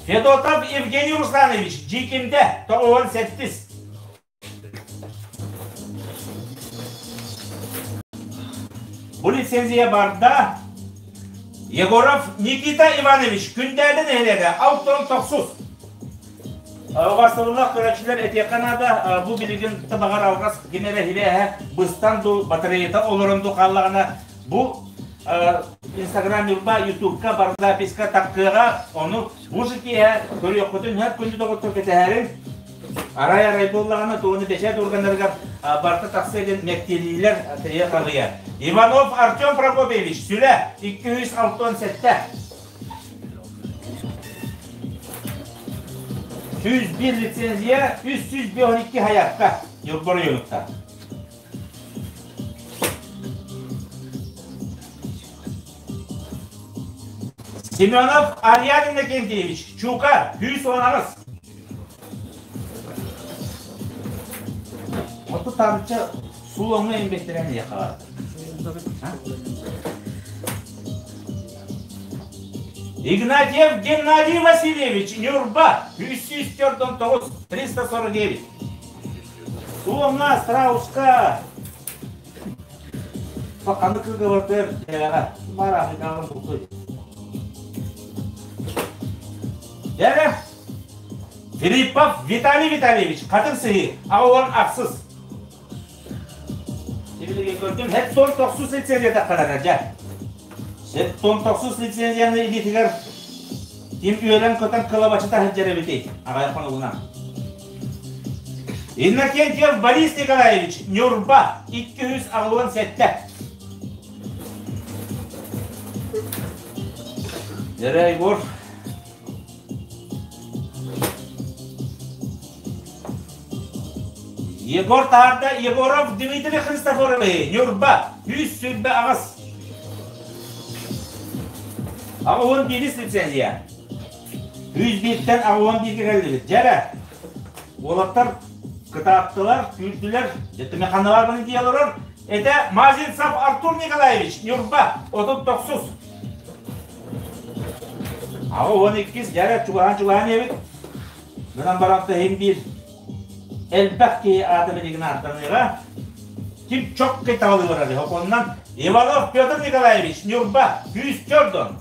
Федотов Евгений Русланович, Дьиикимдэ, 98. Бу лицензия барда Егоров Никита Иванович, Күндээдэ нэһилиэгэ, 69. Убастабыллаах көрөөччүлэр этиэххэ наада, бу билигин табаҕар алҕас ким эрэ хилээһэ быстан дуу, батареята олорон дуу хааллаҕына, бу Инстаграм Ньурба, Ютубка, барзаписка таххыаҕа, ону бу же киэһэ көрүөххүтүн һэр күндү доҕоттор кэтэһэрин арай-арай буоллаҕына туону бэчээт органнарыгар барыта тахсыа диэн мэктиэлиилэр тэрийэ хаҕыйа. Иванов Артем Прокопьевич, Сүлэ, 267. 101 лицензия, 312 хаятка, Ньурба оройуонуттан. Семенов Ариан Иннокентьевич, Чука, 118. Оту табыча сулоҥҥа эмбэттэрэн ийэхэ Игнатьев Геннадий Васильевич, Ньурба, 349 349. Суоҥҥа, страуска, Ханнык кыргыбартыар дьээҕэ, баар Африкаҕа бултуй. Дьэрэ, Филиппов Виталий Витальевич, Хатыҥ Сыһыы, аҕа ахсыс. Сибилигин көрдүм, хет тохсус лицензия тахханара дьэ. Хет тохсус лицензияны илиитигэр ким үөрэн-көтөн кылабачыта сылдьар эбитий, аҕайах хонугунан. Иннокентьев Борис Николаевич, Ньурба, 287. Дэрэ Егор. Егор Таарда Егоров Дмитрий Христофорович, Ньурба, 128. Аҕа биирис лицензия. 101-тэн 81-гэ кэллибит. Дьэ уолаттар кытааттылар, күүрдүлэр. Дьэ Тымеханалар баны дии олорор. Это Мазинцев Артур Николаевич, Ньурба, 39. Аҕа 12 дьэ чугаһаан-чугаһаан эбит. Гынан баран иһин биир элбэх киһи аата билигин ааттаныыга ким чоккай таҕылыы барар Оннан Иванов Петр Николаевич, Ньурба, күүс чордон.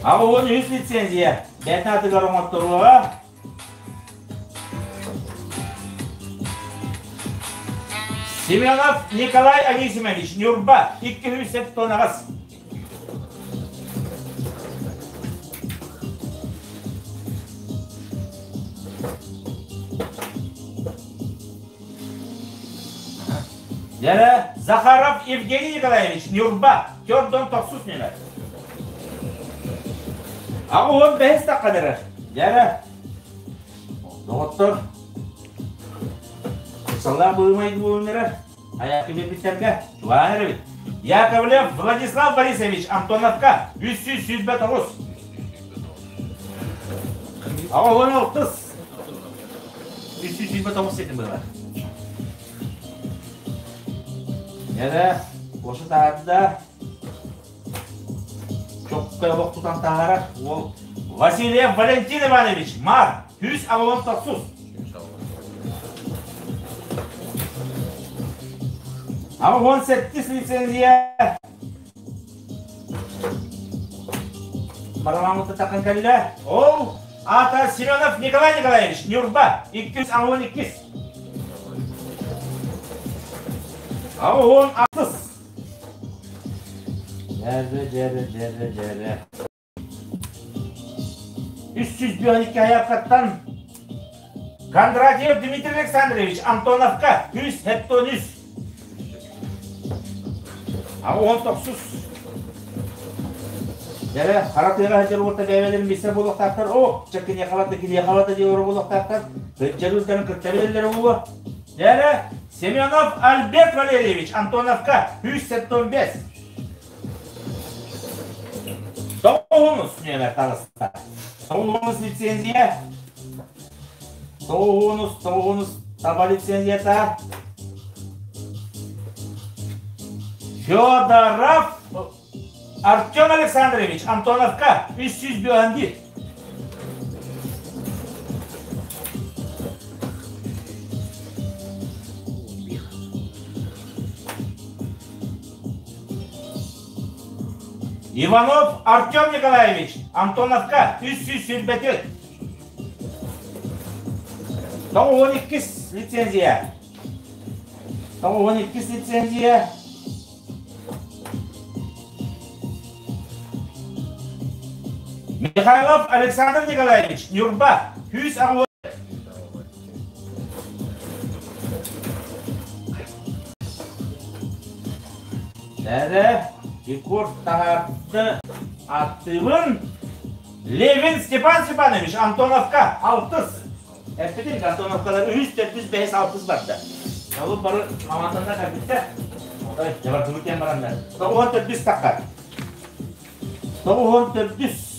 Аҕа 13 лицензия бэйэтин атыгар оҥотторуоҕа. Семенов Николай Анисимович, Ньурба, 278. Дьэрэ Захаров Евгений Николаевич, Ньурба, төрдөн тохсус нүөмэр. Аҕа бэһис тахханырар. Дьэрэ, доҕоттор, ыксаллаах быһыы-майгы буолан эрэр. Айаакы биэрбиттэргэ чугаһаан эрэбит. Яковлев Владислав Борисович Антоновка 329. Аҕа 16. 329 сетин быһылар. Эрэ, Гоша таһаарда. Чоккай олох тутан таһаарар. Уол Васильев Валентин Иванович, Мар, 169. А 18 лицензия Бараламмыты тақын кэллэ. Ол аата Семенов Николай Николаевич, Ньурба, 212. А он алтыс. Дьэрэ, дьэрэ, дьэрэ, дьэрэ. 302 аяқаттан Кондратьев Дмитрий Александрович, Антоновка, 173. А он тохсус. Дьэрэ, хара тыаҕа сылдьар уолта бэйэлэрин билсэр буолуохтаахтар. О, чэ киниэхэ киниэхэ барда диэн олорор буолуохтаахтар. Сылдьар кытта билэллэрэ буолуо. Дьэрэ, Семенов Альберт Валерьевич, Антоновка, 175. Тоҕус нүөмэр таҕыста. Тоҕус лицензия. Тоҕус, тоҕус таба лицензията. Федоров Артем Александрович, Антоновка, 301. Иванов Артем Николаевич, Антоновка, 324. 92 лицензия. 92 лицензия. Михайлов Александр Николаевич, Нюрба, 100 Дәрі, рекорд таһаарды аттыыбын Левин Степан Степанович, Антоновка, алтыс. Эппитин Антоновкалар үс, төрдүс, бэһис, алтыс барда. Ол бары мамантанна кэлбиттэр. Отой, жабардыбыт диэн бараннар. Тоҕуһун төрдүс таххар. Тоҕуһун төрдүс.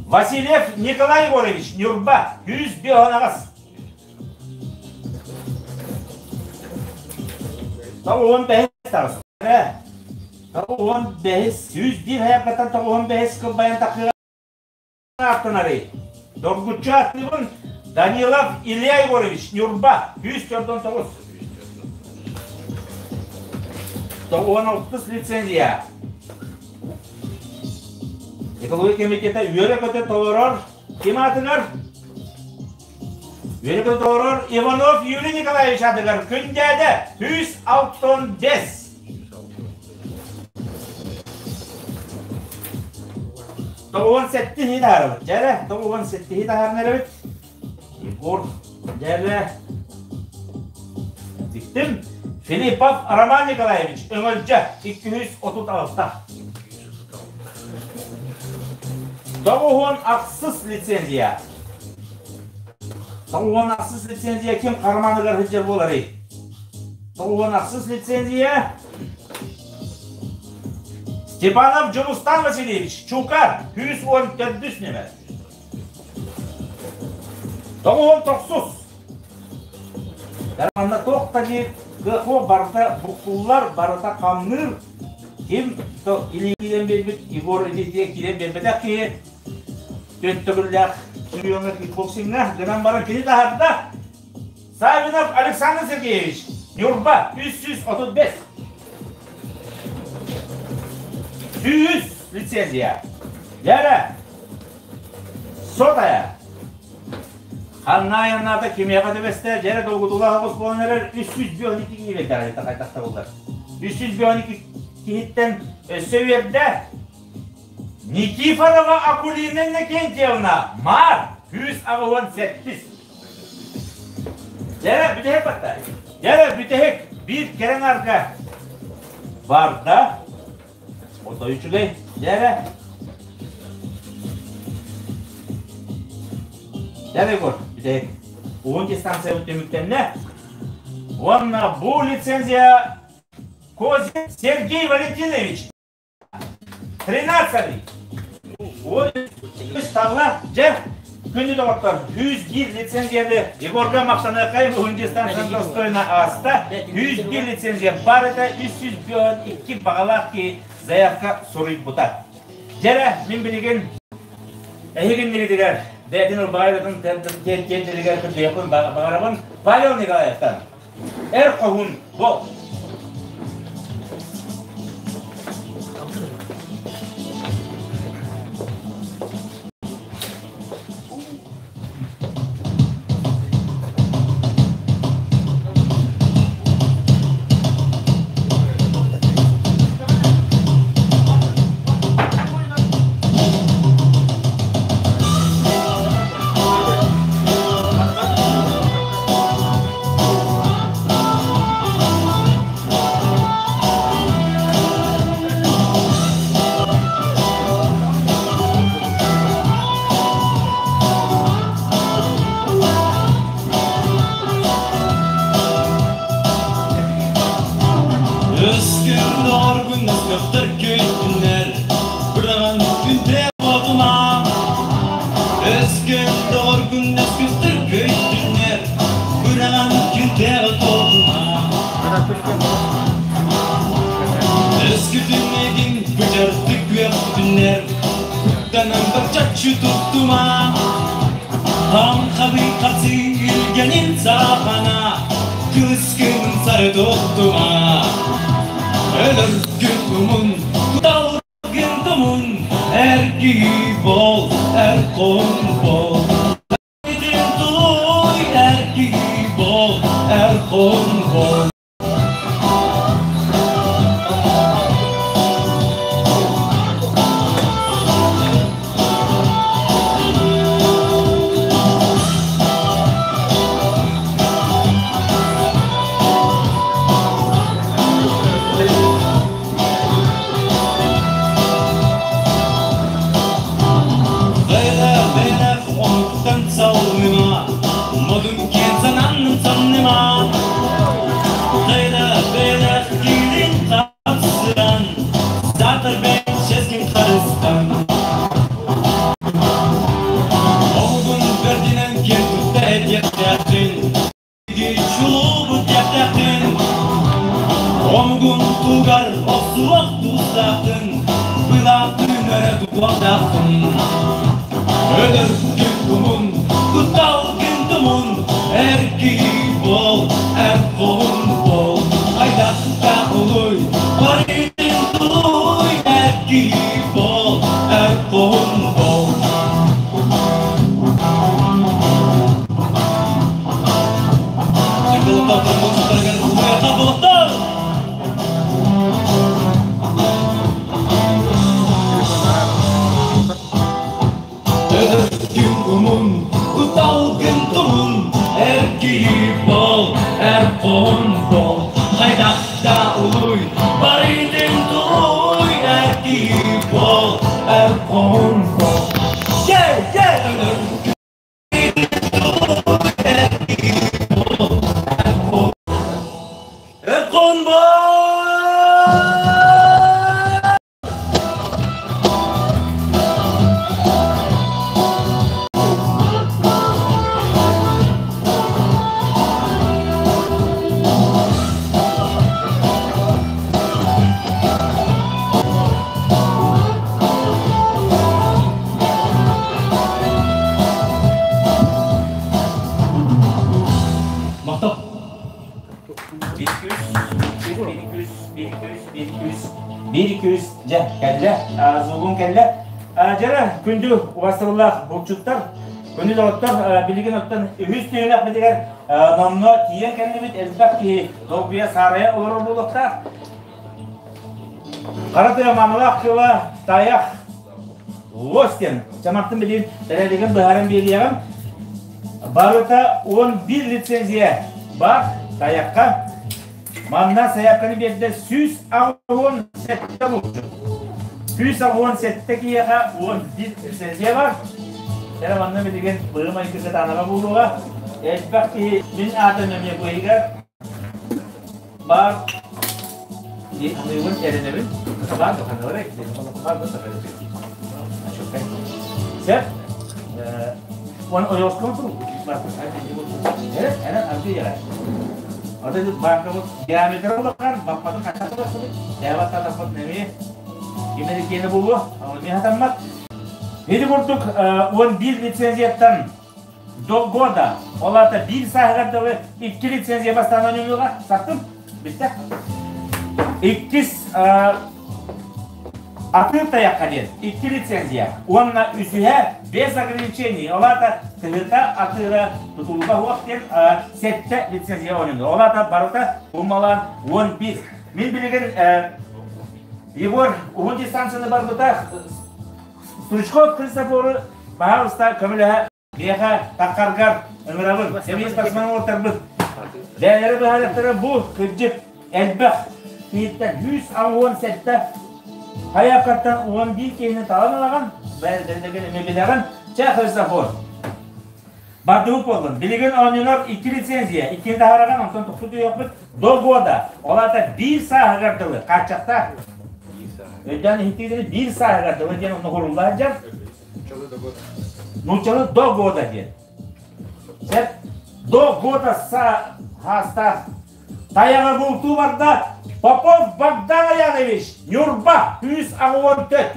Васильев Николай Егорович, Нюрба, 105 аҕыс. Тоҕуһун бэһис таҕыс. Тоҕуһун бэһис, 101 хайаппаттан тоҕуһун бэһис кылбайан тахыга ааттанарый. Доргуччу ааттыыбын Данилов Илья Егорович, Нюрба, 149. 96 лицензия. Экология комитета үөрэ-көтө толорор ким аатыгар? Үөрэ-көтө толорор Иванов Юрий Николаевич аатыгар Күндээдэ 165. Тоҕуон сэттиһи таһаарабыт. Дьэрэ, тоҕуон сэттиһи таһааран эрэбит. Егор, дьэрэ. Диктим. Филиппов Роман Николаевич, Өҥөлдьө, 236. Тоҕуһун ахсыс лицензия. Тоҕуһун ахсыс лицензия ким карманыгар сылдьар буоларый? Тоҕуһун ахсыс лицензия Степанов Дьулустан Васильевич, Чукар, 114 нөмөр. 99. Манна туох да диир кыах барыта буккуллар, барыта хамныыр. Ким то илии киирэн биэрбит, Егор илиитигэр киирэн биэрбэтэх киһи түөрт төгүллээх чемпиоҥҥа кикбоксиҥҥа гынан баран кини таһаарда. Савинов Александр Сергеевич, Ньурба, 335. Сүүс лицензия. Дьэрэ, сотая. Ханна айаннаата кимиэхэ түбэстэ, дьэрэ долгутуулаах оҕус буолан эрэр 352 киһи бэрдэҕэ хайдах буллар. 352 киһиттэн өссө үөрдэ. Никифорова Акулина Иннокентьевна, Маар, 187. Дьэрэ, бүтэһик батта. Дьэрэ, бүтэһик биир кэрэ нарга барда. Отой үчүгэй. Дьэрэ. Дьэрэ, Егор, бүтэһик. Уһун дистанция түмүктэннэ. Уонна бу лицензия Козин Сергей Валентинович 13 Ой, дьэ, күндү доҕоттор, 101 лицензияны Егорга махтаныаххайым уһун дистанцияны достойно ааста. 101 лицензия барыта 302 баҕалаах киһи заявка суруйбута. Дьэрэ, мин билигин эһигиннигитигэр бэйэтин ылбаҕайдатын тиэрдилигэр кырдьыйаппын баҕарабын Павел Николаевтан. Эр хоһун бол. Өскүн оргун өскөктөр көйттүнер, быраган күнте болума. Өскүн оргун өскөктөр көйттүнер, быраган күнте болума. Өскүтүнегин быжарты күөктүнер, куттанан бачаччы туттума. Хаҥхабый хасы илгэнин саахана, кыскын Кирдээҕи туттума, Өлөргүн умун, Куталгын тумун, Эр киһи бол, эр хоһун бол. Итин тулуй, эр киһи бол, эр хоһун бол. Бэлэх онуттан саллыма, Модун киэн сананнын санныма. Бэлэх киирин хапсыан, Саатар бэйчэскин харыстан. Омугун бэрдинэн киэн тутта этиэхтээххин, Чулуубут диэхтээххин, Омугун тугар охсуох тустааххын, Былаатын өрө тутуохтааххын. Өлөргүн тумун, кутталгын тумун, Эр киһи бол, эр хоһун бол, Хайдахта улуй, барытын тулуй, Эр киһи бол, эр хоһун бол. Куталгын турун, эр киһи бол, эр хоһун бол, хайдахта улуй, барытын тулуй, эр киһи бол, эр хоһун бол. Yeah, yeah! Эр хоһун бол! Махтал. 1200, 1200, 1200, 1200, 1200, дьэ, кэллэ, зулун кэллэ. Дьара, күндү убастабыллаах булчуттар, күндү доҕоттор, билигин оттон үһүс түһүмэх битигэр номно тиийэн кэллибит, элбэх киһи долгуйа саарайа олорор буолуохтаах. Хара тыа маанылаах кыыла тайах лось диэн чамартын билин тэрэлигин быһааран биэриэҕим. Барыта 11 лицензия бар тайахха. Манна сайаапканы биэрдэ 187 булчут. 187 киһиэхэ 11 лицензия бар. Эрэ манна билигин быһыы-майгы кытаанаҕа буолуоҕа. Элбэх киһи мин аатым эмиэ быыһыгар Баар аныыбын эрэнэбин. Баар да ханналара баар да Сеп он ойоскон ту эрэ арды яра. Ата баакабыт диаметр улахан баппатын хачата басыбыт. Дәбат татаппат неме кимери киэне буолуо. Оны хатаммат. Ити курдук 11 лицензияттан До года. Ол аата биир сааһыгар дылы икки лицензия бастаан оонньууга саттым. Бүттэ. Иккис атыыр тайахха диэн икки лицензия уонна үсүһэ без ограничений. Ол аата тыһыта атыыра тутулуга суох диэн сэттэ лицензия оонньууну. Ол аата барыта умалаан 11. Мин билигин Егор уһун дистанцияны барбыта Стручков Христофору баһаалыста көмөлөһө Миэхэ таххаргар ыҥырабын, сэбиэс спортсмен уолаттарбыт бэйэлэрэ быһаарыахтара бу кырдьык элбэх киһиттэн 187 хайааккаттан 11 киһини талан ылаҕын, бэйэлэрин эмиэ билэҕин. Чэ, Христофор, бардыбыт буоллун. Билигин оонньонор икки лицензия, иккини таһаараҕын, онтон тохтуу түһүөхпүт до года. Ол аата биир сааһыгар дылы хааччахтаах. Өйдөөн иһиттигитини биир сааһыгар дылы диэн онно хурулла сылдьар. Нууччалыы до года диэн. Сеп до года саастаах тайаҕы бултуу барда Попов Богдан Аянович, Ньурба, 184.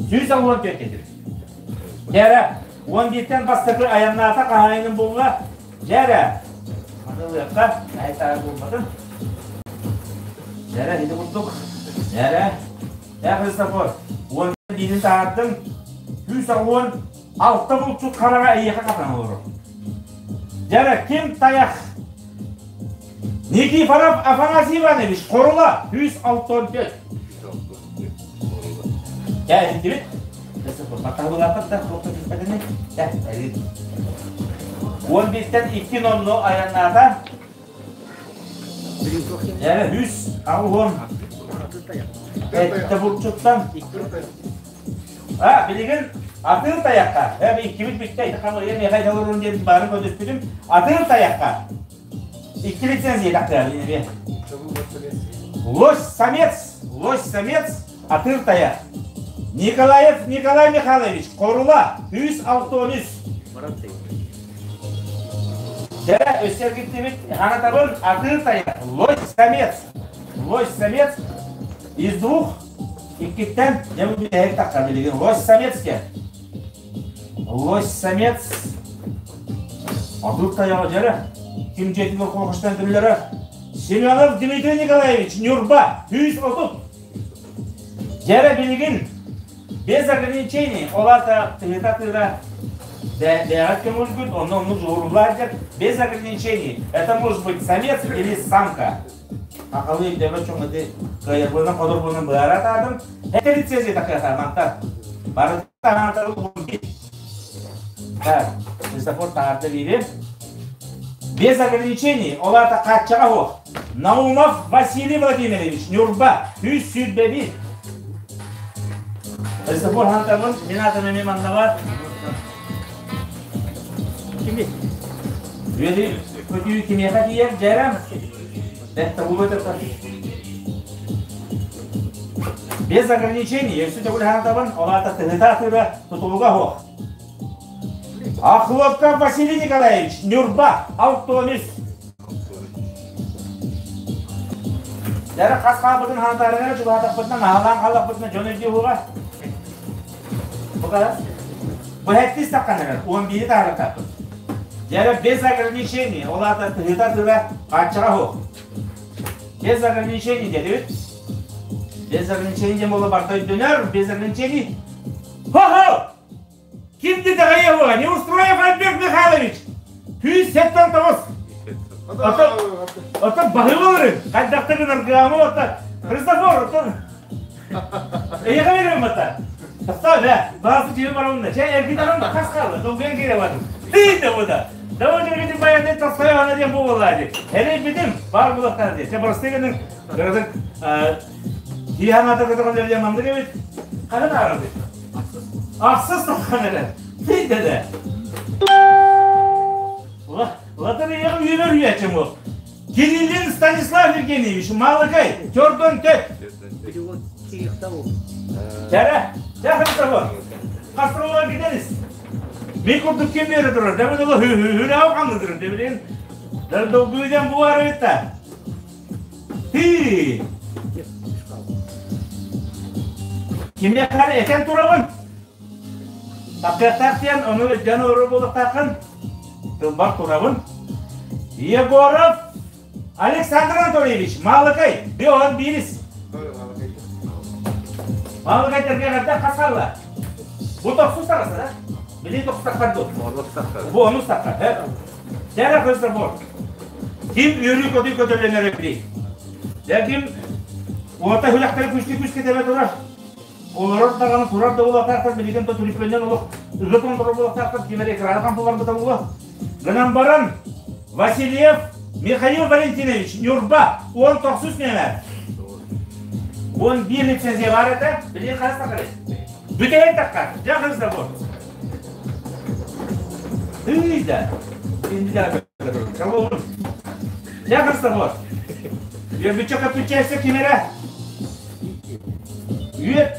184 дедим. Дьэрэ, 11-тэн бастакы айаннаата хаһаайынын булла. Дьэрэ, Маны ылыахха, айта буолбатын. Дьэрэ, ити курдук. Дьэрэ. Эх, Христофор, 11-ин таһаардым. 186 булчут хараҕа эйиэхэ хатан олорор. Дьэрэ, ким тайах? Никифоров Афанасий Иванович, Хорула, 164. Дьэ, иһиттибит? Батаһылаатар да, туох да түспэтини. Дьэ, эрин. 11-тэн 2 нонну айаннаата. Дьэ, 180 Эттэ булчуттан. А, билигин атыыр тайахха. Э, иккибит бүттэ, ити хамырыйа миэхэ олорун диэн баарын көтүспүтүм. Атыыр тайахха. Икки лицензия тахтыа били. Лось самец, лось самец, атыыр тайах. Николаев Николай Михайлович, Хорула, 163. Дьэ, өссө эргиттибит, хаҥатабын, атыыр тайах, лось самец, лось самец из двух иккиттэн, дьэ бу бүтэһик тахха билигин, лось самец диэн. Лось самец атыыр тайаҕа дьэрэ, ким дьиэтигэр куокустан күллэрэ Семенов Дмитрий Николаевич, Ньурба, 130. Дьэрэ билигин без ограничений, ол аата тыһыта-тыыра бэйэҕит көҥүлгүт, онно оннук ууруллар дьэр, без ограничений. Это может быть самец или самка. Сахалыы өйдөбө чоҥ ити кыайарбынан ходорбунан быара атаатым. Это лицензия такая мантан. Бары Так, Христофор таһаарда биири. Без ограничений, ол аата хааччаҕа суох. Наумов Василий Владимирович, Ньурба, 121. Христофор Хантамын, мин аатым эмиэ манна бар. Кими? Үөдүй, көтүү кимиэхэ тиийэр, дьэрэм? Бэттэ булу Без ограничений, өссө төгүл хаантабын, ол аата тыһыта атыыра тутулуга суох. Охлопков Василий Николаевич, Ньурба, Алтонис. Дәрі хас хаабытын хаантаарыгара чугаһатахпытына, наһалаан хааллахпытына дьон өйдүө буола. Бу кара. Бу хэттис тахханырар, 11-и таһараттаахпыт. Дьэрэ без ограничений, ол аата тыһыта атыыра хааччаҕа суох. Без ограничений дедибит. Без ограничений диэн буола барда өйдөнөр, без ограничений. Хо-хо! Ким дитэҕэйэ буола? Неустроев Альберт Михайлович! 179! Ото баһыыларын, хайдахта гынаргыамы ота. Христофор, ото Эйэҕэ берем ата. Тахса да, баасы жири барамын да. Чай эргит арам да хас қалды, долгуйан кире бардым. Ты да буда. Давай жергетин баянды тастай ана диэн буолла ди. Эрей битим, бар булактар ди. Ча простыгының кырдык киһан ата көтөҕөн левден маннык эбит. Ханан аарады. Ахсыс таххан эрэ. Ты да да. Лотереяға үйелер үйәчім ол. Кириллин Станислав Евгеньевич, Малыкай, Төрдөн төт. Кәрі, жақын Қастырылға кетеміз. Мен курдук кем бері тұрар, дәмін олы хүрау қаңдырыр, демілен. Дұрдың бұлар өтті. Ти! Кимге қары этен турабын? Таққықтақ диэн, ону дьон ору буолуохтааххын. Тылбар турабын. Егоров Александр Анатольевич, Малыкай, Бион Бирис. Малыкай терге хас хаалла. Бу тохсус таҕыста да? Били тохсус таххар ду? Бу онус таххар. Дәрә көстөр бу. Ким үөрүү көтүү көтөлөнөр эбри. Дә ким уота хүлэхтэри күскэ күскэ тэбэ турар. Олорор даҕаны турар да буолуохтаахтар, билигин то түлүпүөннэн олох ыга турар буолуохтаахтар, ким эрэ экраны хампыларбыта буолуо. Гынан баран Васильев Михаил Валентинович, Ньурба, 19 нүөмэр. 11 лицензия бар этэ, билигин хас таххар? Бүтэһик таххар, дьэ хас бу. Тыйда. Дьэ хас бу. Үөрбүччэ көппүччэ ким эрэ? Үөт.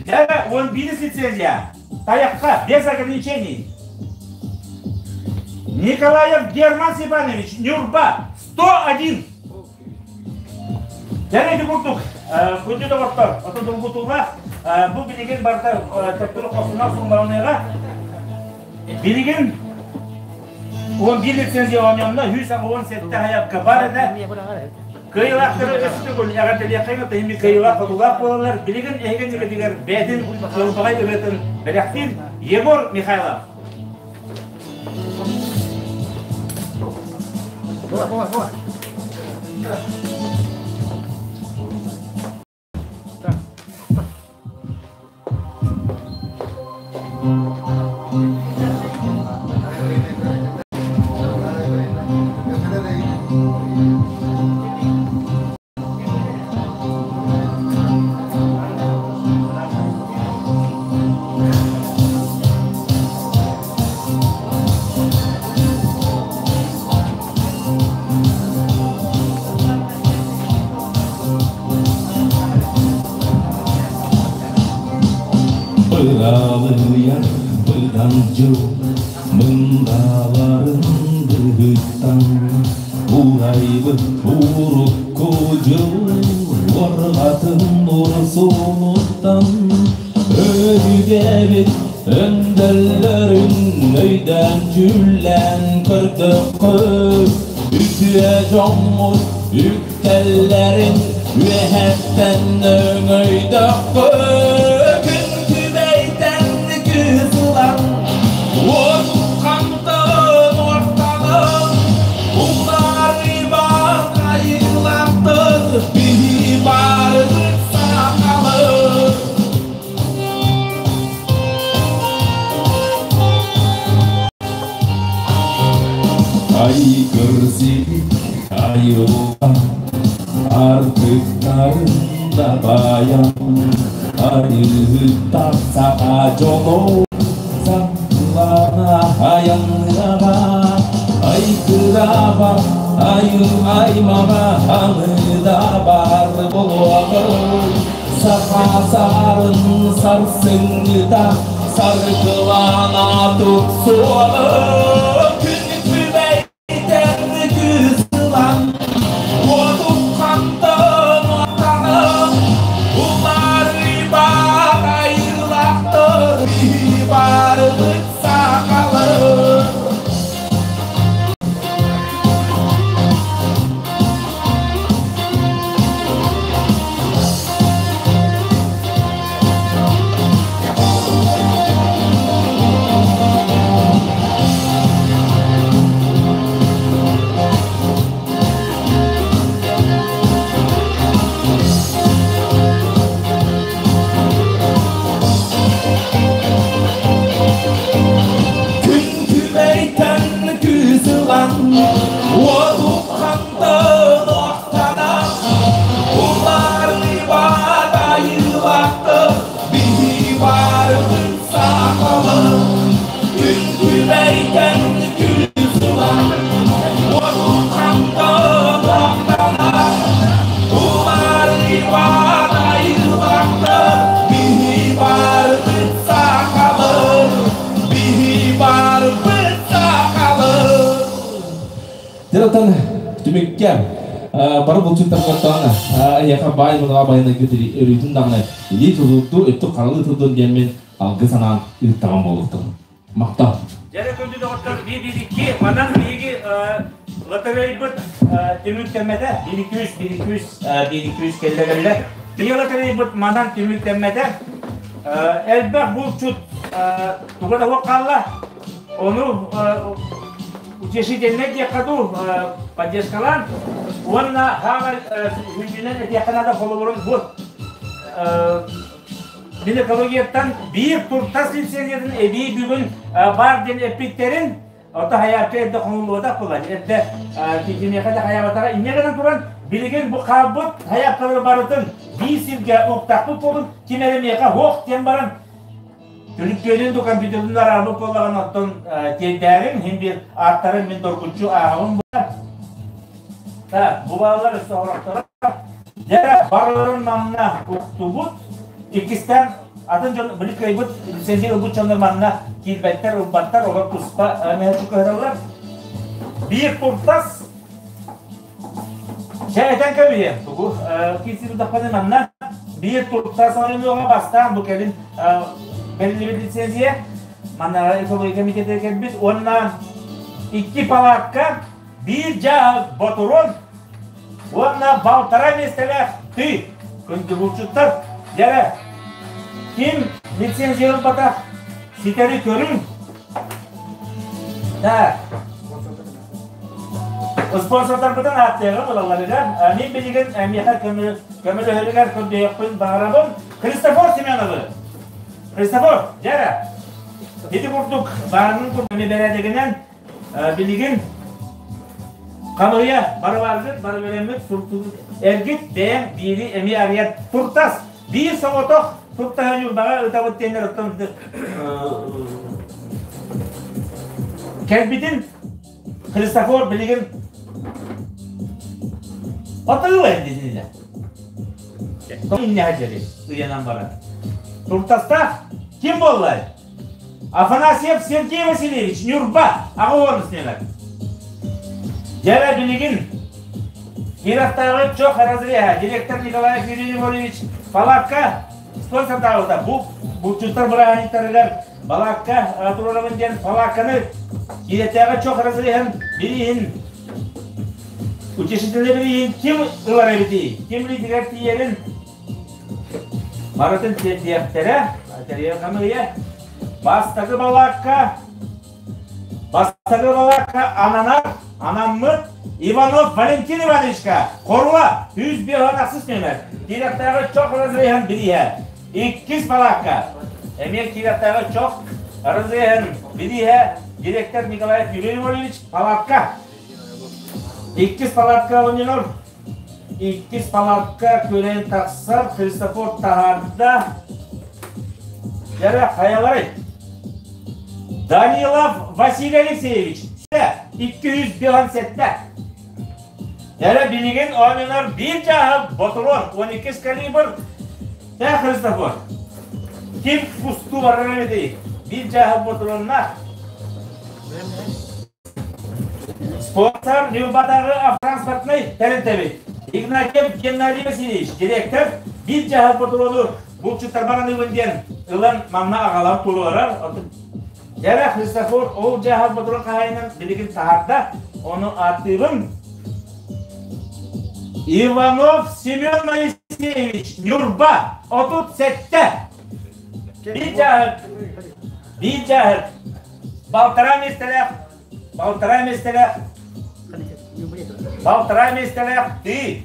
Дьэ, 11 лицензия. Тайахха, без ограничений. Николаев Герман Степанович, Нюрба, 101. Дьэ, ити курдук, күндү доҕоттор, ото долгутуулаах, бу билигин барыта төттөрү хосунар суммаланыаҕа. Билигин 11 лицензия оонньонно, 187 хайапка бар этэ. Кыайыылаахтары өстүгүл эҕэрдэлиэххэ тыһымми кыайыылаах хотуулаах буолаллар. Билигин эһигин үлэтигэр бэйэтин ылбаҕай ырыатын бэлэхтиир Егор Михайлов. Була, була, була. Быралыйар быдан дьыл мындааларын быһыттан Урайбыт урукку дьыл уорҕатын урсунуттан Өбүгэбит өндөллөрүн өйдөөн дьүүллээн көрдөххө Үтүө дьоммут үктэллэрин үөһэттэн өҥөйдөххө Күн күбэйтэн кыыс ылан уотуххантан уортанан Уларыйбат айылаахтар биһи барыбыт сахалар. Айгыр-силик айылҕа артыктарында баян Айыһыттар саха дьоно сахалана айанныаҕа Айгыраба айыл аймаҕа аныда бар буолуоҕа Саха саарын сарсыҥҥыта саргылана тупсуоҕа Күн күбэйтэн кыыс ылан уотун хантан уоттанан Уларыйбат айылаахтар барыбыт сахалар. Күн күбэйтэн күүс ылан, уотуххантан охтанан, уларыйбат айылаахтар биһи барыбыт сахалар. Күн күбэйтэн күүс ылан, уотуххантан охтанан, уларыйбат айылаахтар биһи барыбыт сахалар. Биһи барыбыт сахалар. Дьэ, түмүккэ бары булчуттар эйиэхэ баай мунаҕа байанайгыт өрүүтүн даҕаны илии тутуттуу, өттүк харалыы турдун диэммин алгыс санаан ыыттаҕым буолуохтун. Махтал. Дьэ, күндү доҕоттор, 1-2, манан биһиги лотерейбыт түмүктэммэтэ. 1-2-3, 1-2-3, 1-2-3 кэллэ кэллэ. Биһиги лотерейбыт манан түмүктэммэтэ. Элбэх булчут туга да суох хаалла. Ону утешительнай диэххэ дуу, поддержкалаан уонна хаамар хүндүнэн этиэххэ наада холобурун бу мин экологияттан биир туртас лицензиятын эбии бүгүн баар диэн эппиттэрин ото хайаапка эрдэ хомуллубатах буолан эрдэ киһиниэхэ да хайаабатаҕа инньэ гынан туран билигин бу хаалбыт хайаапкалары барытын биир сиргэ уктахпыт буолун ким эрэ миэхэ һуох диэн баран Түлүппүөнүн ду компьютердун араабыт буоллаҕына оттон тиэрдээрин иһин биир ааттарын мин доргуччу ааҕабын буолар. Так, бу бааллар өссө сорохторо. Дьэ, барыларын манна уктубут. Иккистээн атын дьон били кыайбыт лицензия ылбыт дьоннор манна киирбэттэр, ылбаттар, олор туспа мөһөччү көһөрөллөр. Биир туртас Чэ, этэн кэбиһиэм. Тугу киирсибитэхпинэ манна биир туртас оонньууга бастаан бу кэлин бэриллибит лицензия манна экология комитета кэлбит уонна Икки палаакка, биир дьааһык ботуруон уонна балтараа миэстэлээх тыы күндү булчуттар дьэрэ ким лицензия ылбатах ситэри көрүҥ. Да. Спонсордарбытын ааттыаҕым ылалларыгар мин билигин миэхэ көмөлөһөрүгэр көрдөһүөхпүн баҕарабын Христофор Семеновы. Христофор, дьэрэ. Ити курдук баарынын курдук бэрээдэгинэн билигин хамыйа барыларгыт барыларыммыт суртугут эргит бэйэм биири эмиэ арыйан туртас биир соҕотох туртаһы Ньурбаҕа ытабыт диэннэр оттон кэлбитин Христофор билигин отылы дедилер. Иннэһэ ыйанан баран. Туртастаах ким буоллай? Афанасьев Сергей Васильевич, Ньурба, аҕа уон снегар. Дьэрэ билигин Кировтааҕы чох разреһа директор Николай Юрий палатка спонсордаабыта. Бу булчуттар бырааһынньыктарыгар балаакка туруорабын диэн палаакканы Киирэтээҕи чох разреһын бирииһин утешительный бирииһин ким ылар эбитий? Ким илиитигэр тиийэрин Барытын тиэрдиэхтэрэ, тэрийэр хамыыйа. Бастакы балаакка, бастакы балаакка ананар, анаммыт Иванов Валентин Ивановичка Хорула 105 нүөмэр. Киирэхтээҕи чох разрыһын бирииһэ. Иккис балаакка эмиэ киирэхтээҕи чох разрыһын бирииһэ директор Николаев Юрий Иванович палатка. Иккис палатка оҕонньонор Иккис палатка күрээн тахсар, Христофор таһаарда. Дьэрэ, хайаларый? Данилов Василий Алексеевич, 257. Дьэрэ, билигин оонньонор биир чааһы ботуруон, 12 калибр. Тэ, Христофор, ким кустуу барар эбитий? Биир чааһы ботуруоннаах. Спонсор Ньурбатааҕы автотранспортнай тэрилтэбит Игнатьев Геннадий Васильевич, директор, биир дьаһал ботуруону булчуттарбар аныыбын диэн ылан манна аҕалан туруорар. Дьэрэ Христофор ол дьаһал ботуруон хаһаайынан билигин таһаарда, ону ааттыыбын. Иванов Семен Моисеевич, Ньурба, 37. Биир дьаһал, биир дьаһал Балтараа миэстэлээх, балтараа миэстэлээх, балтараа миэстэлээх тыы.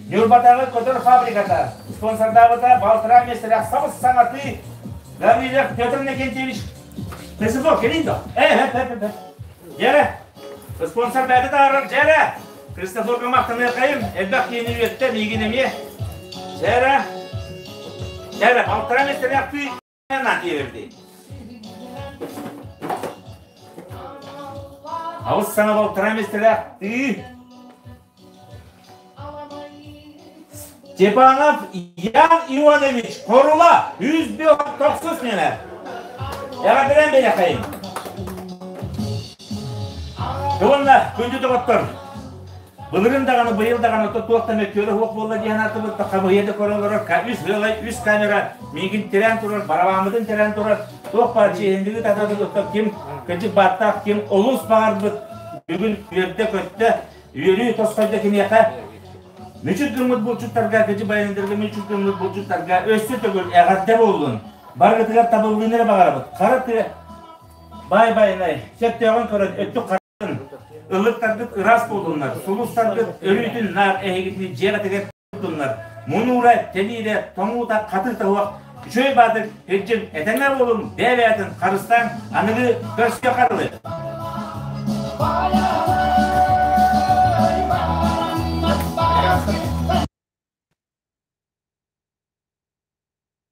Ньурбатааҕы көтөр фабриката спонсордаабыта балтараа миэстэлээх сабыс саҥа тыы Гаврилов Петр Иннокентьевич Христофор, кэлин да. Э, э, э, э. Дьэрэ, спонсор бэйэтэ таһаарар, дьэрэ. Христофорга махтаныахайым, элбэх киһини үөттэ, миигин эмиэ. Дьэрэ, дьэрэ, балтараа миэстэлээх тыы Алыс саҥа балтараа миэстэлээх тыы Степанов Ян Иванович Хорула 109 миэнэ. Эҕэрдэлээн бэйэхэйин. Уонна күндү доҕоттор, Былырын даҕаны, быйыл даҕаны ото туох да мөккүөрэ суох буолла диэн аатыбыт хамыыһыйа да көрө олорор, үс ыалай, үс камера миигин тирээн турар, барабааммытын тирээн турар, туох баар чиэһинлиги тататыгыттан ким кырдьык бааттаах, ким олус баҕарбыт бүгүн үөрдэ-көттө, үөрүү тосхойдо киниэхэ. Мүчүк гыммыт булчуттарга, кыдьы байандарга мүчүк гыммыт булчуттарга өссө төгүл эҕэрдэ буоллун. Барыгытыгар табыллыыны эрэ баҕарабыт. Хара тыа баай-байанай, сөптөөҕүн көрөн өттүк Ыллыктаргыт ыраас буоллуннар, сулустаргыт өрүүтүн наар эһигитини дьиэҕитигэр туттуннар. Мунуура, тэниирэ, тоҥуута, хатыыта суох үчүгэй баатыр илдьин этэҥҥэ буолуҥ, бэйэ-бэйэтин харыстааҥ, аныгы көрсүө харылы.